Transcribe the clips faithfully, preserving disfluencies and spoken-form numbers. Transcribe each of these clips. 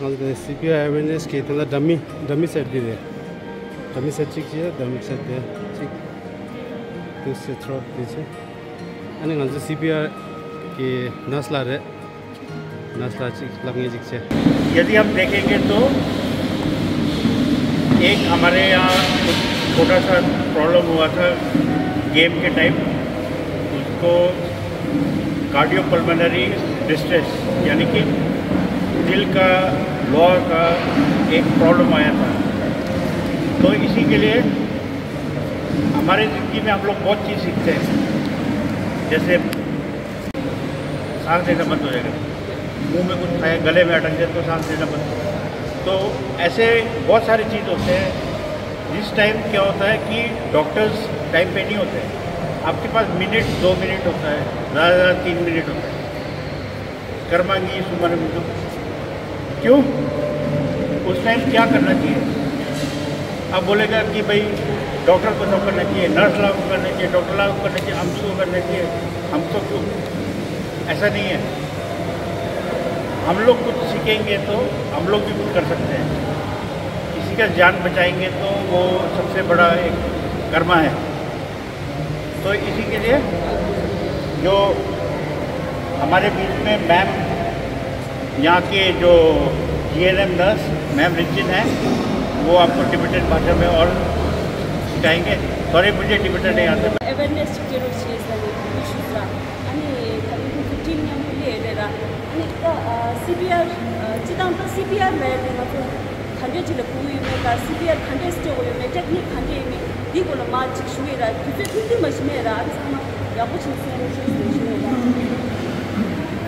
ང་ཚོ་དེ་སི་པི་ཨར་ཨེ་ཝེར་ནེས་གི་དེ་ལ་ཌ་མི་ཌ་མི་སེཊ་འདི་རེད། ཌ་མི་སེཊ་གཅིག་བྱས། ཌ་མི་སེཊ་དེ་གཅིག་དེ་སེ་ཐོ་དེ་བྱས། ཨ་ནི་ང་ཚོ་སི་པི་ཨར་གི་ནར་སི་ལགས་རེད། ནར་སི་ལགས་གཅིག་ལབ་ངེས་གཅིག་བྱས། यदि हम देखेंगे तो एक हमारे यहाँ कुछ छोटा सा प्रॉब्लम हुआ था गेम के टाइम, उसको कार्डियोपल्मोनरी डिस्ट्रेस, यानी कि दिल का, लोअर का एक प्रॉब्लम आया था। तो इसी के लिए हमारे ज़िंदगी में हम लोग बहुत चीज़ सीखते हैं, जैसे सांस लेना बंद हो जाएगा, मुंह में कुछ खाया, गले में अटक जाए तो सांस लेना बंद हो जाएगा। तो ऐसे बहुत सारी चीज़ होते हैं। जिस टाइम क्या होता है कि डॉक्टर्स टाइम पे नहीं होते हैं, आपके पास मिनट, दो मिनट होता है, ज़्यादा ज़्यादा तीन मिनट होता है। कर्मांगी सुमन मिलता। क्यों? उस टाइम क्या करना चाहिए? अब बोलेगा कि भाई, डॉक्टर को सब करना चाहिए, नर्स लागू करना चाहिए, डॉक्टर लागू करना चाहिए, हम को करना चाहिए, हम सब को। ऐसा नहीं है। हम लोग कुछ सीखेंगे तो हम लोग भी कुछ कर सकते हैं। किसी का जान बचाएंगे तो वो सबसे बड़ा एक कर्मा है। तो इसी के लिए जो हमारे बीच में मैम, यहाँ के जो जीएनएम नर्स मैम रिचिन है, वो आपको टिबेटन भाषा में और सिखाएंगे। सॉरी, मुझे टिबेटन नहीं आता। Awareness to terror chase la ni ku shu sa. Ani ka ni ku team nyam ku le le ra. Ani ta C P R, chi dang ta C P R le de ma ko. ག་འདྲས་ཅིག་ལ་སྒུག་ཡོད་མེད་དང་། སི་པི་ཨར་ག་འདྲས་སྤྲད་དགོས་ཡོད་མེད། ཊེག་ནིག་ག་འདྲས་ཡོད་མེད། འདི་སྐོར་ལ་མར་ཅིག་ཞུ་ཡི་ར། དུས་ཚོད་ཐུང་ཐུང་མ་ཞིག་མེད་ར། ཨ་ནི་ཚང་མ་ཡག་པོ་ཅིག་གསན་རོགས་ཞུ་ཞུ་ཞུ་ཡི་ར།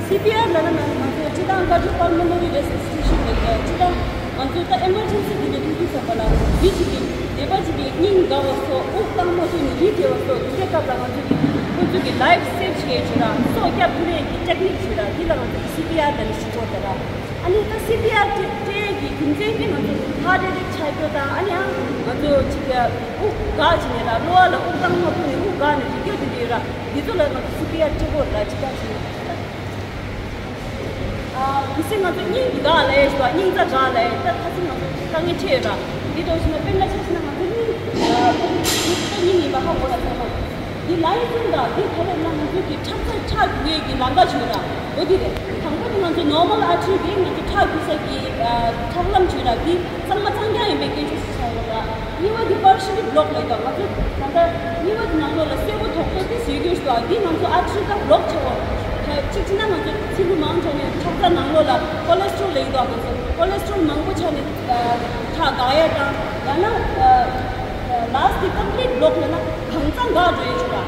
སི་པི་ཨར་ལབ་ན་ང་ང་ཚོ་སྤྱིར་བཏང་ཀར་ཌི་ཡོ་པལ་མོ་ནེ་རི་རེ་སི་ཊི་ཊེ་ཤན་ལབ་ཡོད་ར། སྤྱིར་བཏང་ང་ཚོ་ད་ཨེ་མར་ཇེན་སི་འདི་འདྲ་ཐུང་ཐུང་ཙམ་པ་ལ་མི་གཅིག་གིས་སྡེ་པ་གཅིག་གིས་སྙིང་འགག་པ་སོགས། དབུགས་བཏང་མ་ཐུབ་ནས་རིལ་བྲོས་པ་སོགས། འདི་འདྲའི་སྐབས་ལ་ང་ཚོ་གིས་ཁོ་ཚོ་གི་ལའིཕ་སེབ་བྱེད་ཡས་ཅིག་ར། སྲོག་སྐྱབས་ཐུབ་ཡས་ཀྱི་ཊེག་ནིག་ཅིག་ར། འདི་ལ་ང་ཚོ་གིས་སི་པི་ཨར་ལབ་ནས་ཞུ་གི་ཡོད་ར། ཨ་ནི་ད་སི་པི་ཨར་སྤྲད་སྤྲད་ཀྱི་རྒྱུ་མཚན་དེ་ང་ཚོ་ཧར་ཊི་ཨེ་ཊེག་ཆགས་རྒྱུ་དང་། ཨ་ནི་ཡང་ང་ཚོ་ཅིག་དབུགས་འགག་བྱས་ནས་ར། གློ་བ་ལ་དབུགས་བཏང་མ་ཐུབ་ནས་དབུགས་འགག་ནས་རིལ་རྒྱུ་དེ་འདྲ་ཡོད་ར། འདི་ཚོ་ལ་ང་ཚོ་སི་པི་ཨར་སྤྲད་དགོས་ར། ཅིག་ད་ཅིག་ཨ་གལ་སྲིད་ང་ཚོ་སྙིང་འགག་ལབ་ཡས་ཞུ་བ། སྙིང་རྩ་འགག་ལབ་ཡས། ད་ཁ་སང་ང་ཚོ་དཀའ་ངལ་འཕྲད་ཡོད་ར། འདི་འདྲ་བྱས་ན་དཔེར་ན་ཆ་བཞག་ན་ང་ཚོ་སྙིང་ཨ་སྙིང་རྩ་སྙིང་ཡིན་པ་ཧ་གོ་ལ་ཚང་མ། འདི་ལའི་སེན་དང་འདི་ག་རེ་ལབ་ན་ང་ཚོ་གི་ཁྲག་རྩ་ཁྲག་རྒྱུག་ཡས་ཀྱི་ལམ་ཁ་ཅིག་ཡོད་ར། འོ་དེ་རེད། དང་པོ་དེ་ང་ཚོ་ནོར་མལ་ཨར་ཊི་རི་དེ་ང་ཚོ་ཁྲག་རྒྱུག་ས་གི་ཨ་ཁྲག་ལམ་ཅིག་ཡོད་ར། འདི་གཙང་མ་གཙང་རྐྱང་ཡིན་པའི་སྐད་ཆ་ཞིག་ཆགས་ཡོད་ར། གཉིས་པ་དེ་པར་ཤི་ལི་བྷི་ལོག་ལབ་ཡས་དང་། ང་ཚོ་ད་ལྟ་གཉིས་པ་དེ་ནང་ལོགས་ལ་སེར་པོ་དོག་པོ་དེ་བཟོས་ཀྱི་ཡོད་ར། འདི་ང་ཚོ་ཨར་ཊི་རི་ད་བྷི་ལོག་ཆགས་པ། ད་གཅིག་བྱས་ན་ང་ཚོ་ཚིལ་ལུ་མང་ཆགས་ནས་ཁྲག་རྩ་ནང་ལོགས་ལ་ཁོ་ལེ་སི་ཊོལ་ལབ་ཡས་དང་། ང་ཚོ་ཁོ་ལེ་སི་ཊོལ་མང་པོ་ཆགས་ནས་ཁྲག་འགག་ཡས་དང་། ཡང་ན་ལ་སི་ཊི་ཀམ་པི་ལིཊ་བྷི་ལོག་ལབ་ན་གང་ཚང་འགག་འགྲོ་ཡས་ཅིག་ར།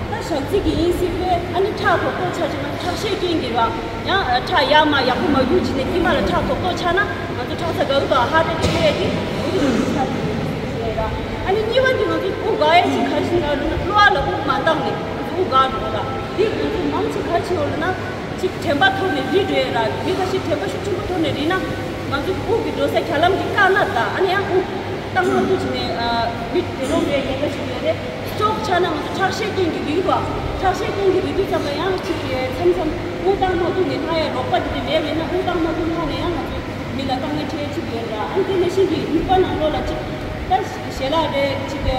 ད་ཞག་ཚི་གི་ཡིན་སྲིད་པས། ཨ་ནི་ཁྲག་དོག་དོག་ཆགས་བྱས་ན་ཁྲག་ཤས་རྐྱེན་གྱིས་ར། ཡང་ཁྲག་ཡར་མར་ཡག་པོ་མ་རྒྱུག་བྱས་ནས་དཀྱིལ་མ་ལ་ཁྲག་དོག་དོག་ཆགས་ན་ང་ཚོ་ཁྲག་རྩ་འགག་གི་འདུག་ཧར་ཊི་ཨེ་ཊེག་ཐེབས་ཡས་དེ་འོ་དེ་ང་ཚོ་ཁྲག་རྩ་འགག་གི་རེད་ར། ཨ་ནི་གཉིས་པ་དེ་ང་ཚོ་དབུགས་འགག་ཡས་ཅིག་ག་རེ་ཞིག་འགག་རེད་ན། གློ་བ་ལ་དབུགས་མ་འདང་ནས་ང་ཚོ་དབུགས་འགག་འགྲོ་ར། དེ་ང་ཚོ་མང་ཆེ་ག་རེ་བྱེད་འོ་ལབ་ན། ཅིག་དྲན་པ་ཐོར་ནས་རིལ་འགྲོ་ཡས་ར། མི་ཁ་ཤས་དྲན་པ་ཤུགས་ཆེན་པོ་ཐོར་ནས་རིལ་ན་ང་ཚོ་དབུགས་ཀྱི་འགྲོ་ས་རྒྱ་ལམ་གྱི་དཀའ་ངལ་དང་། ཨ་ནི་ཡང་དབུགས་བཏང་མ་ཐུབ་བྱས་ནས་ཨ་མི་བདེ་རུང་རེད། ཉེན་ཁ་ཞིག་ཡོད་རེད། སི་ཊོག་ཆགས་ན་ང་ཚོ་ཁྲག་ཤས་རྐྱེན་གྱིས་རིལ་བ། ཁྲག་ཤས་རྐྱེན་གྱིས་རིལ་དུས་ཙམ་ལ་ཡང་ཅིག་མཚམས་མཚམས་དབུགས་བཏང་མ་ཐུབ་ནས་ལྷག་ཡས་རོགས་པ་དེ་འདྲ་མེད་པ་ཡིན་ན། དབུགས་བཏང་མ་ཐུབ་ལྷག་ནས་ཡང་ང་ཚོ་མི་ལ་དཀའ་ངལ་འཕྲད་ཅིག་ཡོད་ར། ཨ་ནི་དེ་ནང་བཞིན་གྱི་ནུས་པ་ནང་ལོགས་ལ་ཅིག་ད་ཞལ་ལག་རེད། ཅིག་ག་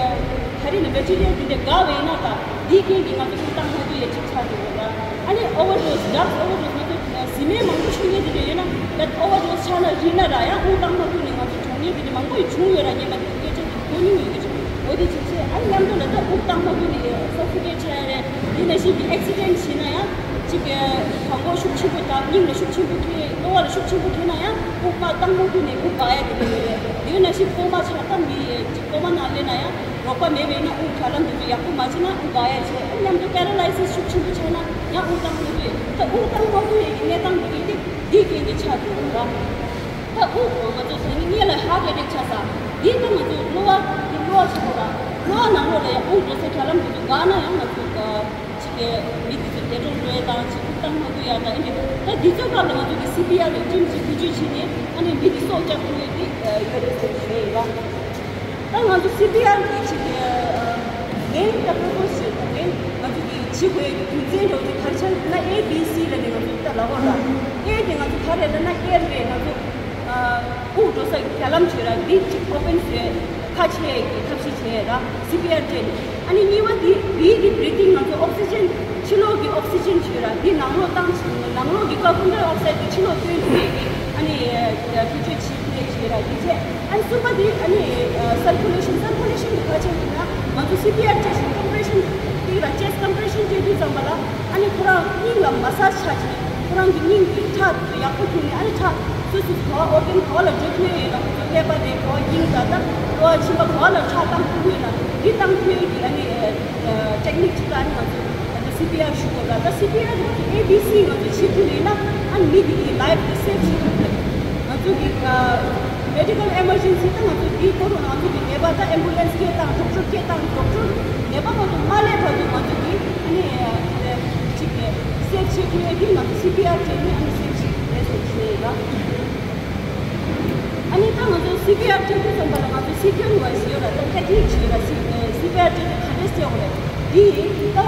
རེ་ལ་མེ་ཊི་རི་ཡལ་དེ་འདྲ་འགག་པ་ཡིན་ན། ད་འདིའི་རྐྱེན་གྱིས་ང་ཚོ་དབུགས་བཏང་མ་ཐུབ་ཡས་ཅིག་ཆགས་འགྲོ་གི་ར། ཨ་ནི་ཨོ་ཝར་ཌོ་སི། ཌྲག་སི་ཨོ་ཝར་ཌོ་སི། ང་ཚོ་བཟི་སྨན་མང་པོ་མཆོད་མཁན་དེ་འདྲ་ཡོད་ན། ད་ཨོ་ཝར་ཌོ་སི་ཆགས་ན་རིལ་ན་ར་ཡང་དབུགས་བཏང་མ་ཐུབ་ནས་ང་ཚོ་གྲོངས་མཁན་དེ་འདྲ་མང་པོ་ཡོད། བྱུང་ཡོད་ར། སྔོན་མ་དེ་སྐད་ཆ་གོ་མྱོང་ཡོད་ཀྱི་རེད། འོ་དེ་ཅིག་བྱས། ཨ་ནི་མཉམ་དུ་ལ་ད་དབུགས་བཏང་མ་ཐུབ་ནས་སབ་སི་ཕོ་ཀེཊ་བྱས་རེད། དེ་ནང་བཞིན་གྱི་ཨེག་སི་ཌེན་ཊི་བྱས་ན་ཡང་ཅིག་གི་དང་པོ་ཤུགས་ཆེན་པོ་དང་། སྙིང་ལ་ཤུགས་ཆེན་པོ་ཐེབས། གློ་བ་ལ་ཤུགས་ཆེན་པོ་ཐེབས་ན་ཡང་དབུགས་མ་བཏང་མ་ཐུབ་ནས་དབུགས་འགག་ཡ་དེ་འདྲ་ཡོད་རེད། དེ་ནང་བཞིན་ཀོ་མ་ཆགས། ད་མི་ཅིག་ཀོ་མ་ནང་སླེབས་ན་ཡང་རོགས་པ་མེད་པ་ཡིན་ན། དབུགས་དྲ་ལམ་དེ་ཚོ་ཡག་པོ་མ་བྱས་ན་དབུགས་འགག་ཡ་བྱས། མཉམ་དུ་པེ་ར་ལའི་སིས་ཤུགས་ཆེན་པོ་ཆགས་ན་ཡང་དབུགས་བཏང་མ་ཐུབ་ཡས། ད་དབུགས་བཏང་མ་ཐུབ་ཡས་ཀྱི་གནས་སྟངས་དེ་གི་དེ་འདིའི་རྐྱེན་གྱིས་ཆགས་འདུག་ར། ད་དབུགས་ང་ཚོ་ ཨ་ཀེ་ཊེག་ཆགས་ས། འདི་ད་ང་ཚོ་གློ་བ་འདི་གློ་བ་ཆགས་པ་ལ་གློ་བ་ནང་ལོགས་ལ་ཡང་དབུགས་འགྲོ་ས་རྒྱ་ལམ་འདི་ཚོ་འགག་ན་ཡང་ང་ཚོ་ཅིག་གི་མི་འདི་ཚོ་འདས་གྲོངས་འགྲོ་ཡ་དང་ཅིག་ཐུག་བཏང་མ་ཐུབ་ཡ་དང་ཨེ་འདྲ། ད་འདི་ཚོའི་སྐབས་ལ་ང་ཚོ་གི་སི་པི་ཨར་གི་ཊིམ་ཅིག་བེད་སྤྱོད་བྱས་ནས་ཨ་ནི་མི་འདི་སྲོག་སྐྱབས་ཐུབ་ཡ་འདི་ཡོད་རེད་ཟེར་ཞུ་ཡ་ཡིན་ལ། ད་ང་ཚོ་སི་པི་ཨར་གི་ཅིག་གི་མེན་ད་པོ་རོ་པོ་སི་ཞིག་ད་མེན་ང་ཚོ་གི་བྱེད་དགོས་ཡ་གི་རྒྱུ་མཚན་འདྲ་བོ་དེ་ག་རེ་ཆགས་ཡོད་ན། ཨེ་བི་སི་ལ་ནི་ང་ཚོ་ད་ལབ་དགོས་ལ། ཨེ་དེ་ང་ཚོ་ག་རེ་ལབ་ན་ཨེར་རེད། ང་ཚོ་དབུགས་འགྲོ་ས་གི་རྒྱ་ལམ་བྱོས་ར་འདི་ཅིག་ཨོ་པན་བཟོས་ཁ་ཕྱེ་གི་ཐབས་ཤེས་བྱས་ར་སི་པི་ཨར་སྤྲད་ནས། ཨ་ནི་གཉིས་པ་འདི་བི་གི་བི་རི་ཐིང་ང་ཚོ་ཨོག་སི་ཇན་ཕྱི་ལོགས་ཀྱི་ཨོག་སི་ཇན་བྱོས་ར་འདི་ནང་ལོགས་བཏང་ནང་ལོགས་ཀྱི་ཀར་བོན་ཌའི་ཨོག་སའིཌ་དེ་ཕྱི་ལོགས་བཏོན་ཐུབ་ཡས་ཀྱི་ཨ་ནི་བེད་སྤྱོད་བྱེད་ཐུབ་ཡས་བྱོས་ར་འདི་བྱས། ཨ་ནི་གསུམ་པ་འདི་ཨ་ནི་སར་ཀུ་ལེ་ཤན། སར་ཀུ་ལེ་ཤན་འདི་ག་བྱས་ཡོད་ན་ང་ཚོ་སི་པི་ཨར་སྤྲད་བཞིན་ཀམ་པི་རེ་ཤན་སྟེང་ལ་ཅེསཊ་ཀམ་པི་རེ་ཤན་སྤྲད་དུས་ཙམ་པ་ལ་ཨ་ནི་ཁོ་རང་སྙིང་ལ་མ་སཱཇ་ཆགས་བྱས། ཁོ་རང་གི་སྙིང་གི་ཁྲག་ཡག་པོ་ཐོན་ནས་ཨ་ནི་ཁྲག་སོ་སོ་ག་པར་ཨོར་གན་ག་པར་ལ་འགྲོ་ཐུབ་ཡོད་ན་ཁོ་ཚོ་ཀླད་པ་རེད། ག་པར་སྙིང་དང་ད་གློ་བ་མཆིན་པ་ག་པར་ལ་ཁྲག་བཏང་ཐུབ་ཡོད་ན་འདི་བཏང་ཐུབ་ཡོད་ཀྱི་ཨ་ནི་ཊེག་ནིག་ཅིག་ལ་ཨ་ནི་ང་ཚོ་ད་སི་པི་ཨར་ཞུ་དགོས་ལ། ད་སི་པི་ཨར་ང་ཚོ་ཨེ་བི་སི་ང་ཚོ་བྱེད་ཐུབ་ཡོད་ན་ཨ་ནི་མི་དེ་གི་ལའིཕ་དེ་སེབ་བྱེད་ཐུབ་ཀྱི་རེད། ང་ཚོ་གི་མེ་ཌི་ཀལ་ཨེ་མར་ཇེན་སི་ད་ང་ཚོ་འདིའི་སྐོར་ལ་ང་ཚོ་གི་ནད་པ་ད་ཨེམ་བུ་ལན་སི་སྐད་བཏང་། ཌོག་ཊར་སྐད་བཏང་། ཌོག་ཊར་ནད་པ་ང་ཚོ་མ་སླེབས་བར་དུ་ང་ཚོ་གི་ཨ་ནི་ཅིག་སེབ་བྱེད་དགོས་ཡ་དེ་ང་ཚོ་སི་པི་ཨར་བྱས་ནས་ཨ་ནི་སེབ་བྱེད་དགོས་ཟེར་བྱས་ཡོད་ལ། ཨ་ནི་ད་ང་ཚོ་སི་པི་ཨར་སྤྲད་དུས་ཙམ་པ་ལ་ང་ཚོ་སི་ཀུ་ཨེན་སི་ཝའི་སི་ཡོད་ལ། ད་ཊེག་ནིག་ཅིག་ཡོད་ལ། སི་སི་པི་ཨར་སྤྲད་དུས་ག་འདྲས་སྤྲད་དགོས་རེད། འདི་ད་ག་དུས་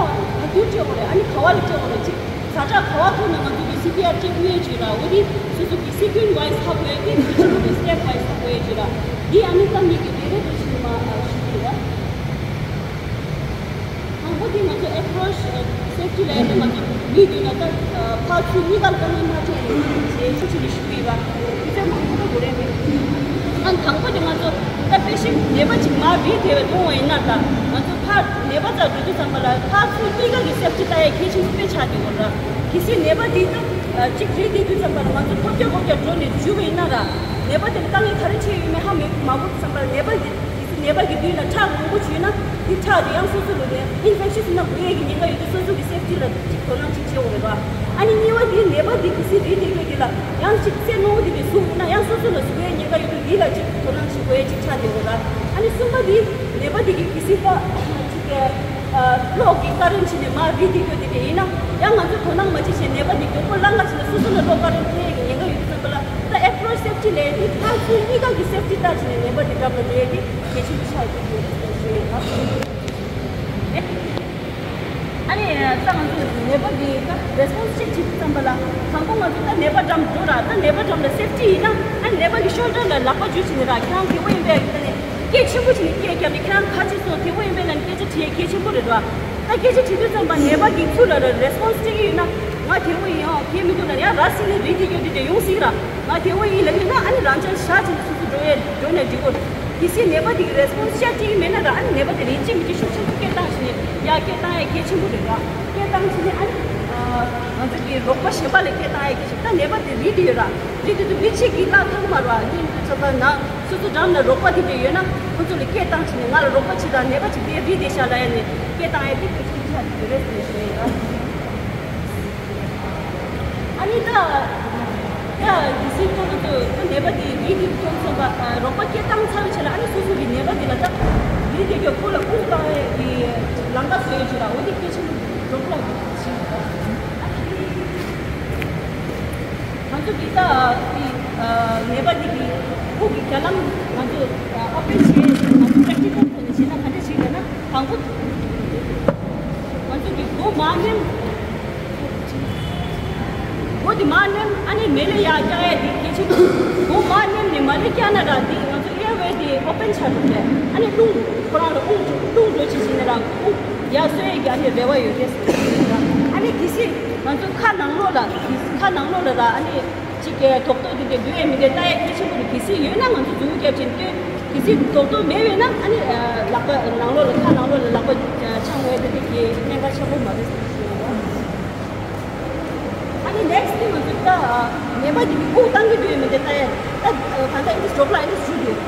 སྤྲད་དགོས་རེད། ཨ་ནི་ག་པ་ལ་སྤྲད་དགོས་རེད། ཅིག་ཛ་དྲག་ག་པ་ཐུག་ན་ང་ཚོ་གི་སི་པི་ཨར་སྤྲད་དགོས་ཡས་ཅིག་ཡོད་ལ། འོ་འདི་སོ་སོ་གི་སི་ཀུ་ཨེན་སི་ཝའི་སི་ཧ་གོ་ཡས་ཀྱི་འདི་ཅིག་ཡོད་རེད། སི་ཊེབ་ཝའི་སི་ཧ་གོ་ཡས་ཅིག་ཡོད་ལ། འདི་ཨ་ནི་ད་མི་གི་རེ་རེ་བྱས་ནས་མར་ཞུ་གི་ཡོད་ལ། དང་པོ་དེ་ང་ཚོ་ཨེ་པོ་རོ་ཆི་སེབ་ཊི་ལབ་ཡ་དེ་ང་ཚོ་མི་འདུག་ན་ད་ཕར་ཚུར་གཉིས་ཀར་དཀའ་ངལ་མ་འཕྲད་ཡོང་ཆེད་ཞུ་ཆེད་ལ་ཞུ་གི་ཡོད་པ། དེ་ཚོ་མང་པོ་དགོས་རེད་མེད། ཨ་དང་པོ་དེ་ང་ཚོ་ད་པེ་ཤེན་ཊི་ནད་པ་ཅིག་མར་རིལ་དེ་བས་མཐོང་བ་ཡིན་ན། ད་ང་ཚོ་ཕར་ནད་པ་རྩར་འགྲོ་དུས་ཙམ་པ་ལ་ཕར་ཚུར་གཉིས་ཀ་གི་སེབ་ཊི་ལྟ་ཡ་གལ་ཆེན་པོ་དཔེ་ཆགས་ཀྱི་ཡོད་ར། གལ་སྲིད་ནད་པ་དེ་ད་ཅིག་རིལ་དེ་དུས་ཙམ་པ་ལ་ང་ཚོ་ཐོལ་རྒྱག་ཧོལ་རྒྱག་འགྲོ་ནས་འཇུས་པ་ཡིན་ན་ར། ནད་པ་དེ་ལ་དཀའ་ངལ་ག་རེ་འཕྲད་ཡོད་མེད་ཧ་མི་མ་གོ་དུས་ཙམ་པ་ལ་ནད་པ་དེ་གལ་སྲིད་ནད་པ་གི་མདུན་ལ་ཁྲག་མང་པོ་བྱུང་ན་དེ་ཁྲག་དེ་ཡང་སོ་སོ་ལ་ནས་ཨིན་ཕེག་ཤན་ན་འགོས་ཡས་ཀྱི་ཉེན་ཁ་ཡོད་དུས་སོ་སོ་གི་སེབ་ཊི་ལ་ཅིག་དོ་སྣང་ཅིག་བྱེད་དགོས་རེད་པ། ཨ་ནི་གཉིས་པ་དེ་ནད་པ་དེ་གལ་སྲིད་རིལ་དེ་སྐྱོད་དེ་ལ་ཡང་ཅིག་རྩེ་རྣོ་པོ་དེ་ལ་ཟུག་ཡོད་ན་ཡང་སོ་སོ་ལ་ཟུག་ཡས་ཉེན་ཁ་ཡོད་དུས་རིལ་ལ་ཅིག་དོ་སྣང་བྱེད་དགོས་ཡས་ཅིག་ཆགས་བསྡད་ཡོད་ར། ཨ་ནི་གསུམ་པ་དེ་ནད་པ་དེ་གི་གལ་སྲིད་ད་ཅིག་གི་གློག་གི་ཀ་རེན་ཊི་བྱས་ནས་མར་རིལ་དེ་སྐྱོད་དེ་དེ་ཡིན་ན་ཡང་ང་ཚོས་དོ་སྣང་མ་བྱེད་བྱས་ནད་པ་དེ་མགྱོགས་པོ་ལངས་ཀ་བྱས་ན་སོ་སོ་ལ་གློག་ཀ་རེན་ཊི་ཐེབས་ཡས་ཀྱི་ཉེན་ཁ་ཡོད་དུས་ཙམ་པ་ལ། ད་ཨེ་པོ་རོ་ཆི་སེབ་ཊི་ལབ་ཡས་དེ་ཕར་ཚུར་གཉིས་ཀ་གི་སེབ་ཊི་ལྟ་བྱས་ནས་ནད་པ་དེ་འགྲམ་ལ་འགྲོ་ཡས་དེ་གལ་ཆེན་པོ་ཆགས་ཡོད་ཞུ་ཡས་ཡིན་ལ། ཨ་ནི་ད་ང་ཚོ་ནད་པ་གི་ད་རེ་སི་པོན་སི་ཅེག་བྱེད་དུས་ཙམ་པ་ལ་དང་པོ་ང་ཚོ་ད་ནད་པ་འགྲམ་འགྲོ་ར། ད་ནད་པ་འགྲམ་ལ་སེབ་ཊི་ཡིན་ན་ཨ་ནི་ནད་པ་གི་ཤོལ་ཌར་ལ་ལག་པ་འཇུ་བྱས་ནས་ར་ཁྱེད་རང་བདེ་པོ་ཡིན་པས་ད་ནི་སྐད་ཆེན་པོ་བྱས་ནས་སྐད་བརྒྱབ་ནས་ཁྱེད་རང་ག་ཅི་སོང་བདེ་པོ་ཡིན་པས་ལབ་ནས་སྐད་ཆ་དྲི་ཡས་གལ་ཆེན་པོ་རེད་ར། ད་སྐད་ཆ་དྲི་དུས་ཙམ་པ་ནད་པ་གིས་ཚུར་ལ་རེ་སི་པོན་སི་སྤྲད་ཀྱི་ཡོད་ན་ང་བདེ་པོ་ཡིན་ཨང་། གལ་མི་འདུག་ན་ཡང་ར་སི་ནས་རིལ་དེ་སྐྱོད་དེ་དེ་ཡོང་སྲིད་ར། ང་བདེ་པོ་ཡིན་ལབ་ཡོད་ན་ཨ་ནི་རང་ཅག་ཤ་ཅིག་སོ་སོ་འགྲོ་ཡས་འགྲོ་ནས་འགྲིག་གོ། གལ་སྲིད་ནད་པ་དེ་གི་རེ་སི་པོན་སི་སྤྲད་ཀྱི་མེད་ན་ར་ཨ་ནི་ནད་པ་དེ་རིལ་གཅིག་མི་གཅིག་ཤུགས་ཆེན་པོ་སྐད་བཏང་བྱས་ནས་ཡ་སྐད་བཏང་ཡས་གལ་ཆེན་པོ་རེད་ར། སྐད་བཏང་བྱས་ནས་ཨ་ནི་ང་ཚོ་གི་རོགས་པ་གཞན་པ་ལ་སྐད་བཏང་ཡས་གལ་ཆེན་པོ། ད་ནད་པ་དེ་རིལ་དེ་ཡོད་ར། རིལ་དེ་དུ་མི་གཅིག་གིས་བརླག་ཐུབ་མ་ར་བ། སྙིང་དུ་ཚོད་པ་ན། སོ་སོ་འགྲམ་ལ་རོགས་པ་དེ་འདྲ་ཡོད་ན་ཁོ་ཚོ་ལ་སྐད་བཏང་བྱས་ནས་ང་ལ་རོགས་པ་བྱེད་དང་། ནད་པ་ཅིག་དེ་རིལ་དེ་ཤ་ལབ་ཡ་ནས་སྐད་བཏང་ཡ་དེ་གལ་ཆེན་པོ་ཆགས་ཀྱི་ཡོད་རེད་ཟེར་ཞུ་ཡ་ཡིན། ཨ་ནི་ད་ད་གལ་སྲིད་ཁོ་ཚོ་ད་ནད་པ་དེ་རིལ་དེ་ཐོན་ཚར་བ། རོགས་པ་སྐད་བཏང་ཚར་བའི་ཆ་ལ་ཨ་ནི་སོ་སོ་གི་ནད་པ་དེ་ལ་ད་རིལ་དེ་གི་ཁོ་ལ་དབུགས་བཏང་ཡ་གི་ལམ་ཁ་བཟོ་ཡ་བྱེད་ལ་འོ་དེ་གལ་ཆེན་པོ་རོགས་པ་ལ་བྱེད་ཡོད་ད། ང་ཚོ་གི་ད་དེ་ནད་པ་དེ་གི་ཁོ་གི་རྒྱ་ལམ་ང་ཚོ་ཨོ་པན་བྱས། ང་ཚོ་པྲེག་ཊི་ཀལ་ཐོག་ནས་བྱས་ན་ག་འདྲ་ཞིག་ལབ་ན། དང་པོ་ང་ཚོ་གི་མགོ་མར་མནན། མགོ་དེ་མར་མནན། ཨ་ནི་མེ་ལེ་ཡར་བཀྱག་ཡ་དེ་གལ་ཆེན་པོ། མགོ་མར་མནན་ནས་མ་ལེ་བཀྱག་ན་ར་དེ་ང་ཚོ་ཨེར་ཝེ་དེ་ཨོ་པན་ཆགས་འགྲོ་གི་རེད། ཨ་ནི་རླུང་ཁོ་རང་ལ་དབུགས་འགྲོ་རླུང་འགྲོ་བྱེད་བྱེད་ནས་ར་དབུགས་ཡར་གསོ་ཡས་ཀྱི་ཨ་ནི་རེ་བ་ཡོད་རེད་ཟེར། ཨ་ནི་གལ་སྲིད་ང་ཚོ་ཁ་ནང་ལོགས་ལ་ཁ་ནང་ལོགས་ལ་ར་ཨ་ནི། གཅིག་གི་རྡོག་རྡོག་དེ་འདྲ་འདུག་ཡས་མི་འདུག་ལྟ་ཡས་གལ་ཆེན་པོ་རེད། གལ་སྲིད་ཡོད་ན་ང་ཚོ་མཛུབ་མོ་རྒྱབ་བྱས་སྟོན། གལ་སྲིད་རྡོག་རྡོག་མེད་པས་ན་ཨ་ནི་ལག་པ་ནང་ལོགས་ལ་ཁ་ནང་ལོགས་ལ་ལག་པ་འཆང་བའི་དེ་འདྲ་གི་གནད་འགག་ཆེན་པོ་མ་རེད་ཟེར་ཞུ་ཡོད། ཨ་ནི་ནེག་སི་ཊི་དེ་ང་ཚོ་ད་ནད་པ་དེ་གི་དབུགས་བཏང་གི་འདུག་ཡས་མི་འདུག་ལྟ་ཡས། ད་གང་ལྟར་ཨིན་ཇི་ཌོག་ལ་ཨིན་ཇི་ཞུ་དགོས།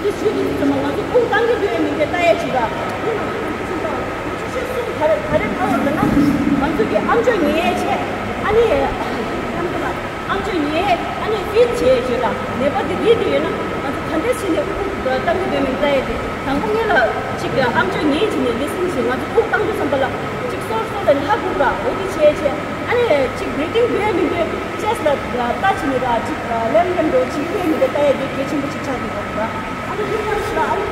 འདི་ཞུ་དུས་ཙམ་པ་ང་ཚོ་དབུགས་བཏང་གི་འདུག་ཡས་མི་འདུག་ལྟ་ཡས་བྱེད་པ། འདི་ང་ཚོ་ཆུ་ཚོད་གསུམ་ག་རེ་ག་རེ་ལྟ་བ་ལ་ན་ང་ཚོ་གི་ཨམ་ཅོག་ཉན་ཡས་བྱས། ཨ་ནི་ཨམ་ཅོག་ཉན་ཡས་ཨ་ནི་ཕིད་བྱས་བྱས་ལ་ནད་པ་འདི་རིལ་དུ་ཡོད་ན་ འདོད་མི་ལྟ་ཡས་དེ། དང་པོ་ངེད་ལ་ཅིག་ཨམ་ཅོག་ཉན་བྱས་ནས་ལི་སིན་བྱས། ང་ཚོ་དབུགས་བཏང་དུས་ཙམ་པ་ལ་ཅིག་སོར་སོར་ལ་ནི་ཧ་གོ་ར། འོ་དེ་བྱས་བྱས། ཨ་ནི་ཅིག་བི་རི་ཐིང་འདུས་མི་འདུས་ཅེས་ལ་ལྟ་བྱས་ནས་ར། ཅིག་ལེམ་ལེམ་འགྲོ་ཅིག་འདུས་མི་འདུས་ལྟ་ཡས་དེ་གལ་ཆེན་པོ་ཅིག་ཆགས་འདུག་ར། ཨ་ནི་དེ་ཙམ་ཞིག་ལ་ཨ་ནི་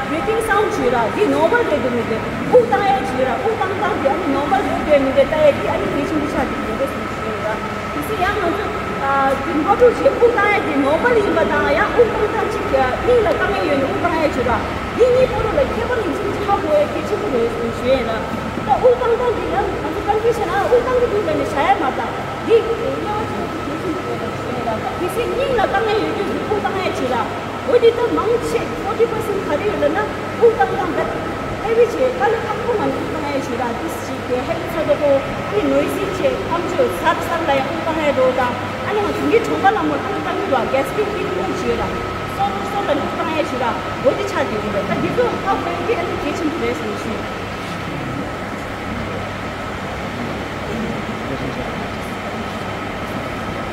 བི་རི་ཐིང་སའུན་ཌི་བྱས་ར། དེ་ནོར་མལ་རེད་འདུག་མི་འདུག་དབུགས་བཏང་ཡས་བྱས་ར། དབུགས་བཏང་སྟངས་དེ་ཨ་ནི་ནོར་མལ་རེད་འདུག་མི་འདུག་ལྟ་ཡས་དེ་ཨ་ནི་གལ་ཆེན་པོ་ཆགས་འདུག་རེད་ཟེར་ཞུ་ཡས་ར། དེ་སྲིད་ཡང་ང་ཚོ་ཨ་དེ་ནོར་འཁྲུལ་བྱས་དབུགས་བཏང་ཡས་དེ་ནོར་མལ་ཡིན་པ་དང་ཡང་དབུགས་བཏང་སྟངས་ཅིག་སྙིང་ལ་བཏང་ཡས་ཡོད་ནས་དབུགས་བཏང་ཡས་བྱས་ར། འདི་གཉིས་བར་ལ་ཁྱད་པར་ཡིན་གཅིག་མིན་གཅིག་ཧ་གོ་ཡས་གལ་ཆེན་པོ་རེད་ཟེར་ཞུ་ཡས་ར། ད་དབུགས་བཏང་སྟངས་འདི་ཡང་ང་ཚོ་ཀོན་ཕུ་ཤན་ཨ་དབུགས་བཏང་གི་འདུག་ལབ་ནས་བཞག་ཡས་མ་རེད། འདི་དབྱེ་བ་ཕྱེ་བ་གལ་ཆེན་པོ་རེད་ཟེར་ཞུ་ཡས་ར། ད་གལ་སྲིད་སྙིང་ལ་བཏང་ཡས་ཡོད་དུས་དབུགས་བཏང་ཡས་བྱས་ར། འོ་དེ་ད་མང་ཆེ་ཕོར་ཊི་པར་སེན་ཊི་ག་རེ་ཡོད་ལབ་ན་དབུགས་བཏང་སྟངས་ད་ཧེ་བི་བྱས་དཀའ་ལས་ཁག་པོ་ང་ཚོ་བཏང་ཡས་བྱས་ར། དེ་ཞིག་དེ་ཧེ་བི་ཚ་དོ་ཁོ་ཨ་ནི་ནོའི་ཟི་བྱས་ཨམ་ཅོག་ཟར་ཟར་ལ་ཡང་དབུགས་བཏང་ཡས་འགྲོ་དང་། ཨ་ནི་ང་ཚོ་མི་གྲོངས་པ་ལ་མོ་དབུགས་བཏང་གི་འདུག་ག་སི་པིག་ཨིན་དབུགས་བྱས་ར། སོར་སོར་ལ་དབུགས་བཏང་ཡས་བྱས་ར། འོ་དེ་ཆགས་བསྡད་ཡོད་རེད། ད་འདི་ཚོ་ཧ་གོ་ཡས་དེ་ཨ་ནི་གལ་ཆེན་པོ་རེད་ཟེར་ཞུ།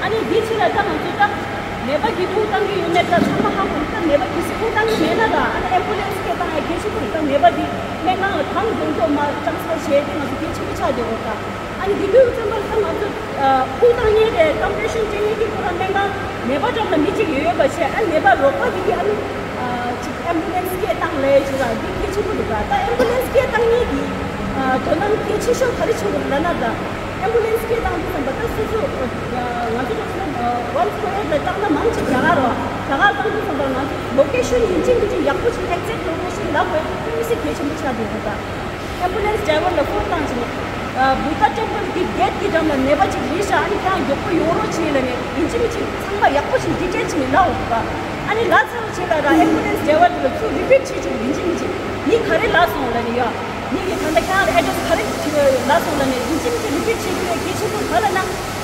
ཨ་ནི་འདི་ཕྱི་ལ་ད་ང་ཚོ་ད་ནད་པ་གི་དབུགས་བཏང་གི་ཡོད་མེད་ད་ཚང་མ་ཧ་གོ། ད་ནད་པ་གི་སི་དབུགས་བཏང་གི་མེད་ན་ད་ཨ་ནི་ཨེམ་བུ་ལེན་སི་སྐད་བཏང་ཡ་གལ་ཆེན་པོ་རེད། ད་ནད་པ་འདི་སྨན་ཁང་ལ་གང་མགྱོགས་མགྱོགས་མར་ཊེན་སི་ཕར་བྱས་ཏེ་ང་ཚོ་གལ་ཆེན་པོ་ཆགས་བསྡད་ཡོད་ད། ཨ་ནི་འདི་དུས་ཙམ་པར་ད་ང་ཚོ་དབུགས་བཏང་མཁན་དེ་ཀམ་པི་རེ་ཤན་སྤྲད་མཁན་གྱི་ཁོ་རང་སྨན་ཁང་ནད་པ་འགྲམ་ལ་མི་གཅིག་ཡོད་ཡོད་པ་བྱས། ཨ་ནི་ནད་པ་རོགས་པ་འདི་གི་ཨ་ནི་ཅིག་ཨེམ་བུ་ལེན་སི་སྐད་བཏང་ལས་བྱས་ད་འདི་གལ་ཆེན་པོ་འདུག་ག་ད་ཨེམ་བུ་ལེན་སི་སྐད་བཏང་མཁན་གྱི་དོ་སྣང་གལ་ཆེ་ཤོས་ག་རེ་བྱེད་དགོས་ལབ་ན་ད། ཨེམ་བུ་ལེན་སི་སྐད་བཏང་དུས་ཙམ་པ་ད་སོ་སོ་ང་ཚོ་ད་ཝན་ཕོར་ཨེཊ་ལ་བཏང་ན་མང་ཆེ་རྒྱ་གར་རོ། རྒྱ་གར་བཏང་དུས་ཙམ་པ་ང་ཚོ་ལོ་ཀེ་ཤན་ཡིན་གཅིག་མིན་གཅིག་ཡག་པོ་ཞིག་ཨེག་ཛེག་ལོ་ཀེ་ཤན་ལབ་དགོས། དེ་མི་སྲིད་གལ་ཆེན་པོ་ཆགས་བསྡད་ཡོད་ད། ཨེམ་བུ་ལེན་སི་ཌ་རའི་ཝར་ལ་ཕོན་བཏང་བྱས་ནས་བུདྡྷ་ཊེམ་པལ་གྱི་གེ་ཊི་གི་འགྲམ་ལ་ནད་པ་ཅིག་ཡིན་ཤག་ཨ་ནི་ཁྱེད་རང་མགྱོགས་པོ་ཡོང་རོགས་བྱེད་ལབ་ནས་ཡིན་གཅིག་མིན་གཅིག་ཚང་མ་ཡག་པོ་ཞིག་ཌི་ཊེག་བྱས་ནས་ལབ་འོང་གི་ད། ཨ་ནི་ལབ་ཚར་བ་བྱས་ལ་ར་ཨེམ་བུ་ལེན་སི་ཌ་རའི་ཝར་དེ་ལ་ཚུར་རི་པིཊ་བྱེད་བཅུག་ཡིན་གཅིག་མིན་གཅིག་ངས་ག་རེ་ལབ་སོང་ལབ་ནས་ཡ། ངས་ཀྱི་ད་ལྟ་ཁྱེད་རང་ལ་ཨེ་ཌི་རེ་སི་ག་རེ་ལབ་སོང་ལབ་ནས་ཡིན་གཅིག་མིན་གཅིག་རི་པིཊ་བྱེད་དགོས་གལ་ཆེན་པོ་ག་ལབ་ན།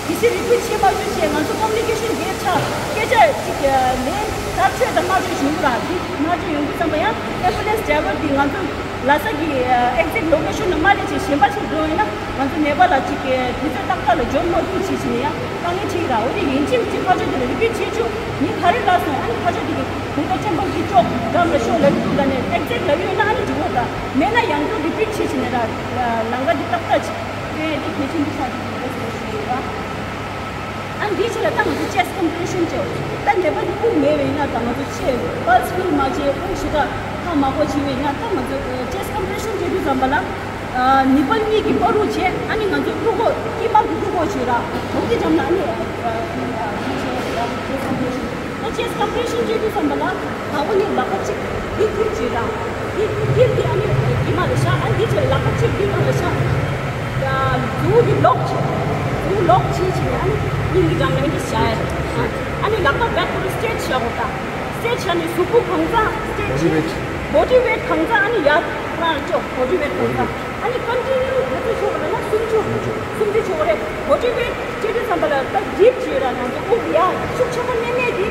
གལ་སྲིད་རི་པིཊ་བྱེད་མ་བཅུག་བྱས་ང་ཚོ་ཀོ་མུ་ནི་ཀེ་ཤན་གེབ་ཆགས་སྐད་ཆ་ཅིག་ལན་བརྡ་སྤྲོད་དང་སྨྲ་བརྗོད་ཡོང་གི་ར། འདི་སྨྲ་བརྗོད་ཡོང་དུས་ཙམ་པ་ཡང་ཨེམ་བུ་ལེན་སི་ཌ་རའི་ཝར་འདི་ང་ཚོ་ལྷ་ས་གི་ཨེག་ཛེག་ལོ་ཀེ་ཤན་ལ་མ་སླེབས་བྱས་གཞན་པ་ཞིག་འགྲོ་ཡོད་ན་ང་ཚོ་ནད་པ་ལ་ཅིག་དུས་ཚོད་ཏག་ཏག་ལ་འབྱོར་མ་ཐུབ་བྱས་བྱས་ནས་ཡང་དཀའ་ངལ་འཕྲད་ཀྱི་ར། འོ་དེ་ཡིན་གཅིག་མིན་གཅིག་ཕར་ཕྱོགས་དེ་ལ་རི་པིཊ་བྱེད་བཅུག་ངས་ག་རེ་ལབ་སོང་། ཨ་ནི་ཕར་ཕྱོགས་དེ་གི་བུདྡྷ་ཊེམ་པལ་གྱི་ཅོག་འགྲམ་ལ་ཤོག་ལབ་ཀྱི་འདུག་ལབ་ནས་ཨེག་ཛེག་ལབ་ཡོད་ན་ཨ་ནི་འགྲིག་གོ་ད། མེད་ན་ཡང་བསྐྱར་རི་པིཊ་བྱས་བྱས་ནས་ར་ལམ་ཁ་འདི་ཏག་ཏག་བྱས། དེ་དེ་གལ་ཆེན་པོ་ཆགས་ཀྱི་ཡོད་རེད་ཟེར་ཞུ་ཡོད་པ། ཨ་འདིའི་ཕྱི་ལ་ད་ང་ཚོ་ཅེ་སི་ཊི་ཀམ་པི་རེ་ཤན་བྱས། ད་ནད་པ་འདི་དབུགས་མེད་པ་ཡིན་ན་ད་ང་ཚོ་ཆེ་པལ་སི་ཧིལ་མ་བྱས་དབུགས་ཞེ་དྲག་ཐག་མ་གོ་བྱས་པ་ཡིན་ན་ད་ང་ཚོ་ཅེ་སི་ཊི་ཀམ་པི་རེ་ཤན་བྱེད་དུས་ཙམ་པ་ལ་ནི་པལ་གཉིས་ཀྱི་བར་རུ་བྱས། ཨ་ནི་ང་ཚོ་བློ་ཁོག་དཀྱིལ་མ་གི་བློ་ཁོག་བྱས་ར་འོ་དེ་འགྲམ་ལ་ཨ་ནི་ཅེ་སི་ཊི་ཀམ་པི་རེ་ཤན། ད་ཅེ་སི་ཊི་ཀམ་པི་རེ་ཤན་བྱེད་དུས་ཙམ་པ་ལ་ད་འོ་ནི་ལག་པ་གཅིག་འདི་ཐུག་ཅིག་ར། འདི་འདི་འདི་ཨ་ནི་དཀྱིལ་མ་ལ་བཞག་ཨ་འདི་ཚོ་ལག་པ་གཅིག་འདི་ནང་ལ་བཞག་ཡ་མཛུབ་གུ་འདི་ལོག་བྱེད། མཛུབ་གུ་ལོག་བྱེད་བྱེད་ནས་ཨ་ནི་སྙིང་གི་འགྲམ་ལ་འདི་བཞག་ཡ། ཨ་ནི་ལག་པ་བེག་ཊུ་སི་ཊེ་ཊི་བཞག་གོ་ད། སི་ཊེ་ཊི་བཞག་ནས་གཟུགས་པོ་གང་ཚང་སི་ཊེ་ཊི་བྱེད། བོ་ཌི་ཝེ་ཊི་གང་ཚང་ཨ་ནི་ཡར་ཁོ་རང་ལྕོག་བོ་ཌི་ཝེ་ཊི་གང་ཚང་། ཨ་ནི་ཀོན་ཊི་ནིའུ་ག་ཚོད་ཆོག་གི་ལབ་ན་སུམ་ཅུ། སུམ་ཅུ་ཆོག་གི་རེད། བོ་ཌི་ཝེ་ཊི་བྱེད་དུས་ཙམ་པ་ལ་ད་ཌིབ་བྱེད་ར་ང་ཚོ་དབུགས་ཡར་ཤུགས་ཆེན་པོ་མནན་མནན་དེ་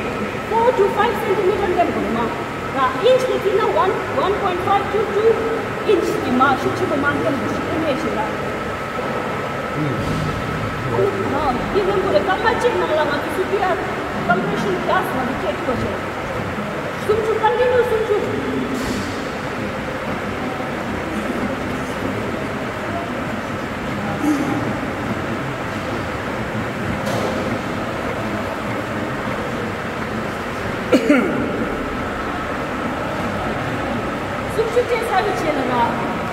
ཕོར་ཊུ་ཕའིབ་སེན་ཊི་མི་ཊར་མནན་དགོས་མ། ད་ཨིན་ཆི་ནས་བརྩིས་ན་one, one point five to two inch གི་མར་ཤུགས་ཆེན་པོ་མར་འཐེན་དགོས་ཤིག་འཐེན་ཡས་ཤིག་ལ། ཨ་ནི་འདི་འཐེན་དགོས་རེད། སྐར་མ་གཅིག་ནང་ལ་ང་ཚོ་སི་པི་ཨར་ཀམ་པི་རེ་ཤན་ཀི་ལ་སི་ང་ཚོ་སྤྲད་ཐུབ་པ་བྱས། སུམ་ཅུ། ཀོན་ཊི་ནིའུ་སུམ་ཅུ། སུམ་ཅུ་སྤྲད་ཚར་བའི་རྗེས་ལ་ར།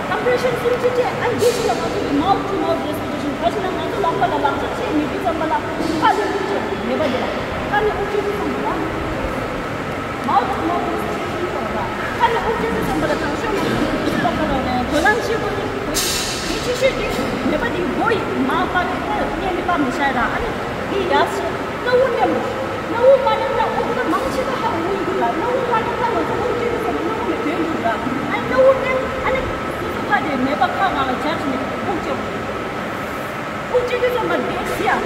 ཀམ་པི་རེ་ཤན་སུམ་ཅུ་སྤྲད། ཨ་འདི་ཕྱི་ལ་ང་ཚོ་གི་མའོཐ་ཊུ་མའོཐ་རེ་སི་པི་རེ་ཤན། ད་ཕྱི་ལ་ང་ཚོ་ལག་པ་ལ་ལག་ཆ་བྱས་མི་དུས་ཙམ་པ་ལ་ཁ་ནས་དབུགས་བྱས་ནད་པ་དེ་ལ་ཁ་ནས་དབུགས་བྱས་དུས་ཙམ་པ་ལ། མའོཐ་ཊུ་མའོཐ་རེ་སི་པི་རེ་ཤན་ལབ་ར། ཁ་ནས་དབུགས་བྱས་དུས་ཙམ་པ་ལ་དྲང་ཤོས་ང་ཚོ་གི་ལག་པ་ལ་ར་དོ་སྣང་བྱེད་དགོས་ནི། དེ་ཆེ་ཤོས་དེ་ནད་པ་དེ་མགོ་ཡི་མར་སྤར་བའི་ཐད་སྙན་ནས་སྤར་མི་བྱ་ར། ཨ་ནི་དེ་ཡར་བྱས། སྣ་བུག་མནན་དགོས། སྣ་བུག་མ་མནན་ན་དབུགས་ད་མང་ཆེ་ད་ཧ་གོ་གི་འདུག་ལ། སྣ་བུག་མ་མནན་ན་ང་ཚོ་དབུགས་བྱེད་དུས་ཙམ་པ་སྣ་བུག་ལ་དོན་འདུག་ལ། ཨ་ནི་སྣ་བུག་མནན། ཨ་ནི་སོ་སོ་ཁ་དེ་ནད་པ་ཁ་སྒང་ལ་སྦྱར་བྱས་ནས་དབུགས་བྱེད་དགོས། དབུགས་བྱེད་དུས་ཙམ་པ་དེ་སི་ཡ་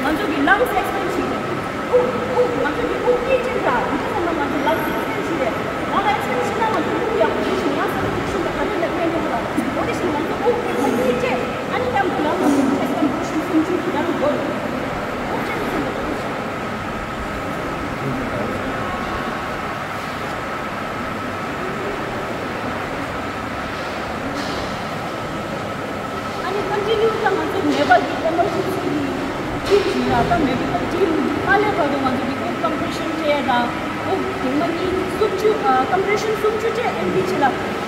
ང་ཚོ་གི་ལངས་སི་ཨེག་སི་པེན་ཌི་བྱེད་དགོས། དབུགས་དབུགས་ང་ཚོ་གི་དབུགས་གཉིས་བྱེད་ད་དེ་ཙམ་པ་ང་ཚོ་ལངས་སི་ཨེག་སི་པེན་ཌི་བྱེད་རེད། ལངས་སི་ཨེག་སི་པེན་ཌི་བྱེད་ན་ང་ཚོ་དབུགས་ཡག་པོ་ཞིག་ང་ཚོ་དབུགས་ཤིན་ཏུ་ག་དུས་ལ་མནན་ཡོང་ལ། འོ་དེ་བཞིན་ང་ཚོ་དབུགས་དེ་ཚོ་གཉིས་བྱེད། ཨ་ནི་མཉམ་དུ་ལངས་སི་ཨེག་སི་པེན་ཌི་བྱེད་སུམ་ཅུ་གི་ལངས་དགོས། དབུགས་བྱེད་དུས་ཙམ་པ་དབུགས་ཤིན་ཏུ། ཨོ་དེང་མ་གཉིས་སུམ་ཅུ། ཨ་ཀམ་པི་རེ་ཤན་སུམ་ཅུ་བྱས། ཨེན་ཌི་བྱས་ལ་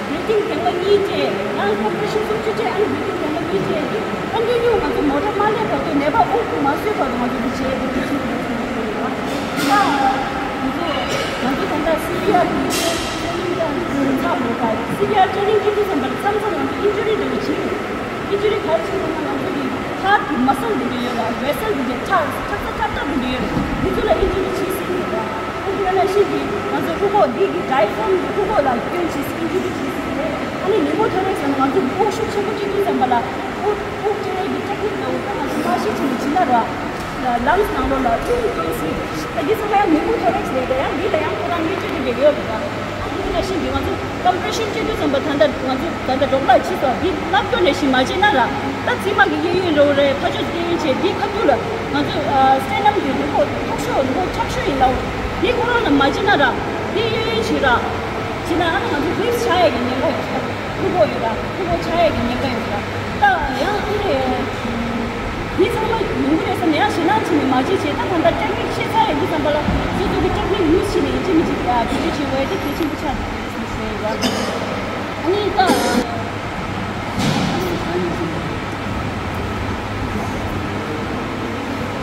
བི་རི་ཐིང་དེང་མ་གཉིས་བྱས། ཡང་ཀམ་པི་རེ་ཤན་སུམ་ཅུ་བྱས། ཨ་ནི་བི་རི་ཐིང་དེང་མ་གཉིས་བྱས། ཨེན་ཌི་ཡུ་ང་ཚོ་མོ་ཊ་མ་སླེབས་བར་དུ། ནད་པ་དབུགས་མ་གསོས་བར་དུ་ང་ཚོ་འདི་བྱས། འདི་བྱས། ད་ང་ཚོ་ང་ཚོ་ད་ལྟ་སི་པི་ཨར་གི་ཊེ་རེ་ནིང་ད་ཚར་འགྲོ་ག། སི་པི་ཨར་ཊེ་རེ་ནིང་སྤྲད་དུས་ཙམ་པ་ལ་མཚམས་མཚམས་ང་ཚོ་ཨིན་ཇུ་རི་འདྲ་བོ་བྱེད་ཀྱི་འདུག་ཨིན་ཇུ་རི་ག་རེ་བྱེད་དགོས་ན། ང་ཚོ་གི་ཧར་ཊི་གི་མ་སལ་འདི་འདྲ་ཡོད་ལ། ཝེ་སལ་འདི་འདྲ་ཁྲག་ཁྲག་རྩ་ཁྲག་ཁྲག་འདི་འདྲ་ཡོད་ལ། འདི་ཚོ་ལ་ཨིན་ཇུ་རི་བྱེད་སྲིད་ཀྱི་རེད། ཨ་ནི་དེ་ནང་བཞིན་གྱི་ང་ཚོ་དབུགས་འོག་འདི་གི་ཌ་ཡ་ཕི་རམ་གྱི་དབུགས་འོག་ལ་སྐྱོན་བྱེད་སྲིད། ཨིན་ཇུ་རི་བྱེད་སྲིད་ཀྱི་རེད། ཨ་ནི་ནིའུ་མོ་ཐོ་རེག་སི་ཟེར་ན་ང་ཚོ་གི་དབུགས་ཤུགས་ཆེན་པོ་སྤྲད་དུས་ཙམ་པ་ལ་དབུགས་དབུགས་སྤྲད་ཡས་ཀྱི་ཊེག་ནིག་འདྲ་བོ་ད་ང་ཚོ་མ་ཤེས་ཅིག་ནས་བྱེད་ན་ར། ལངས་ནང་ལོགས་ལ་དབུགས་སྐྱོན་སྲིད། ད་འདི་ཚང་མ་ཡང་ནིའུ་མོ་ཐོ་རེག་སི་རེད། ད་ཡང་འདི་ལ་ཡང་ཁོ་རང་ནུས་སྤྲོད་ཀྱི་ཡོད་རེད། ད་ཨ་འདི་ནང་བཞིན་གྱི་ང་ཚོ་ཀམ་པི་རེ་ཤན་སྤྲད་དུས་ཙམ་པ་ད་ལྟ་ང་ཚོ་ད་ལྟ་འབྲོག་ལ་ཕྱིས་སོ། འདི་ལབ་སྐྱོ་ནས་ཤི་མ་བྱེད་ན་ར། ད་ཚིག་མ་གི་གཡས་གཡོན་རོ་རེད། ཕ་ཆོས་གཡས་གཡོན་བྱས། འདི་ཁ་ཐུག་ལ་ང་ཚོ་སི་ཊེ་ནམ་གྱི་རི་མགོ་མཐོ་ཤོས། རི་མགོ་ཆག་ཤོས་ཡིན་ལ། འདི་ཁོ་རང་ལ་མ་བྱེད་ན་ར། འདི་གཡས་གཡོན་བྱེད་ར། བྱེད་ན་ཨ་ནི་ང་ཚོ་རིབ་ཆགས་ཡས་ཀྱི་ཉེན་ཁ་ཡོད་ར། ཁུ་བོ་ཡོད་ར། ཁུ་བོ་ཆགས་ཡས་ཀྱི་ཉེན་ཁ་ཡོད་ར། ད་ཡང་ཨ་ནི་འདི་ཚང་མ་ཡོང་གི་རེད་བསམ་ནས་ཡང་ཞེད་སྣང་བྱས་ནས་མ་བྱེད་བྱས། ད་ད་ལྟ་ཊེག་ནིག་ཤེས་ཚར་ཡོད་དུས་ཙམ་པ་ལ་སོ་སོ་གི་ཊེག་ནིག་ཡུ་སི་བྱས་ནས་ཡིན་གཅིག་མིན་གཅིག་བེད་སྤྱོད་བྱེད་དགོས་ཡ་དེ་གལ་ཆེན་པོ་ཆགས་འདུག་ཟེར་ཡོད་ར། ཨ་ནི་ད་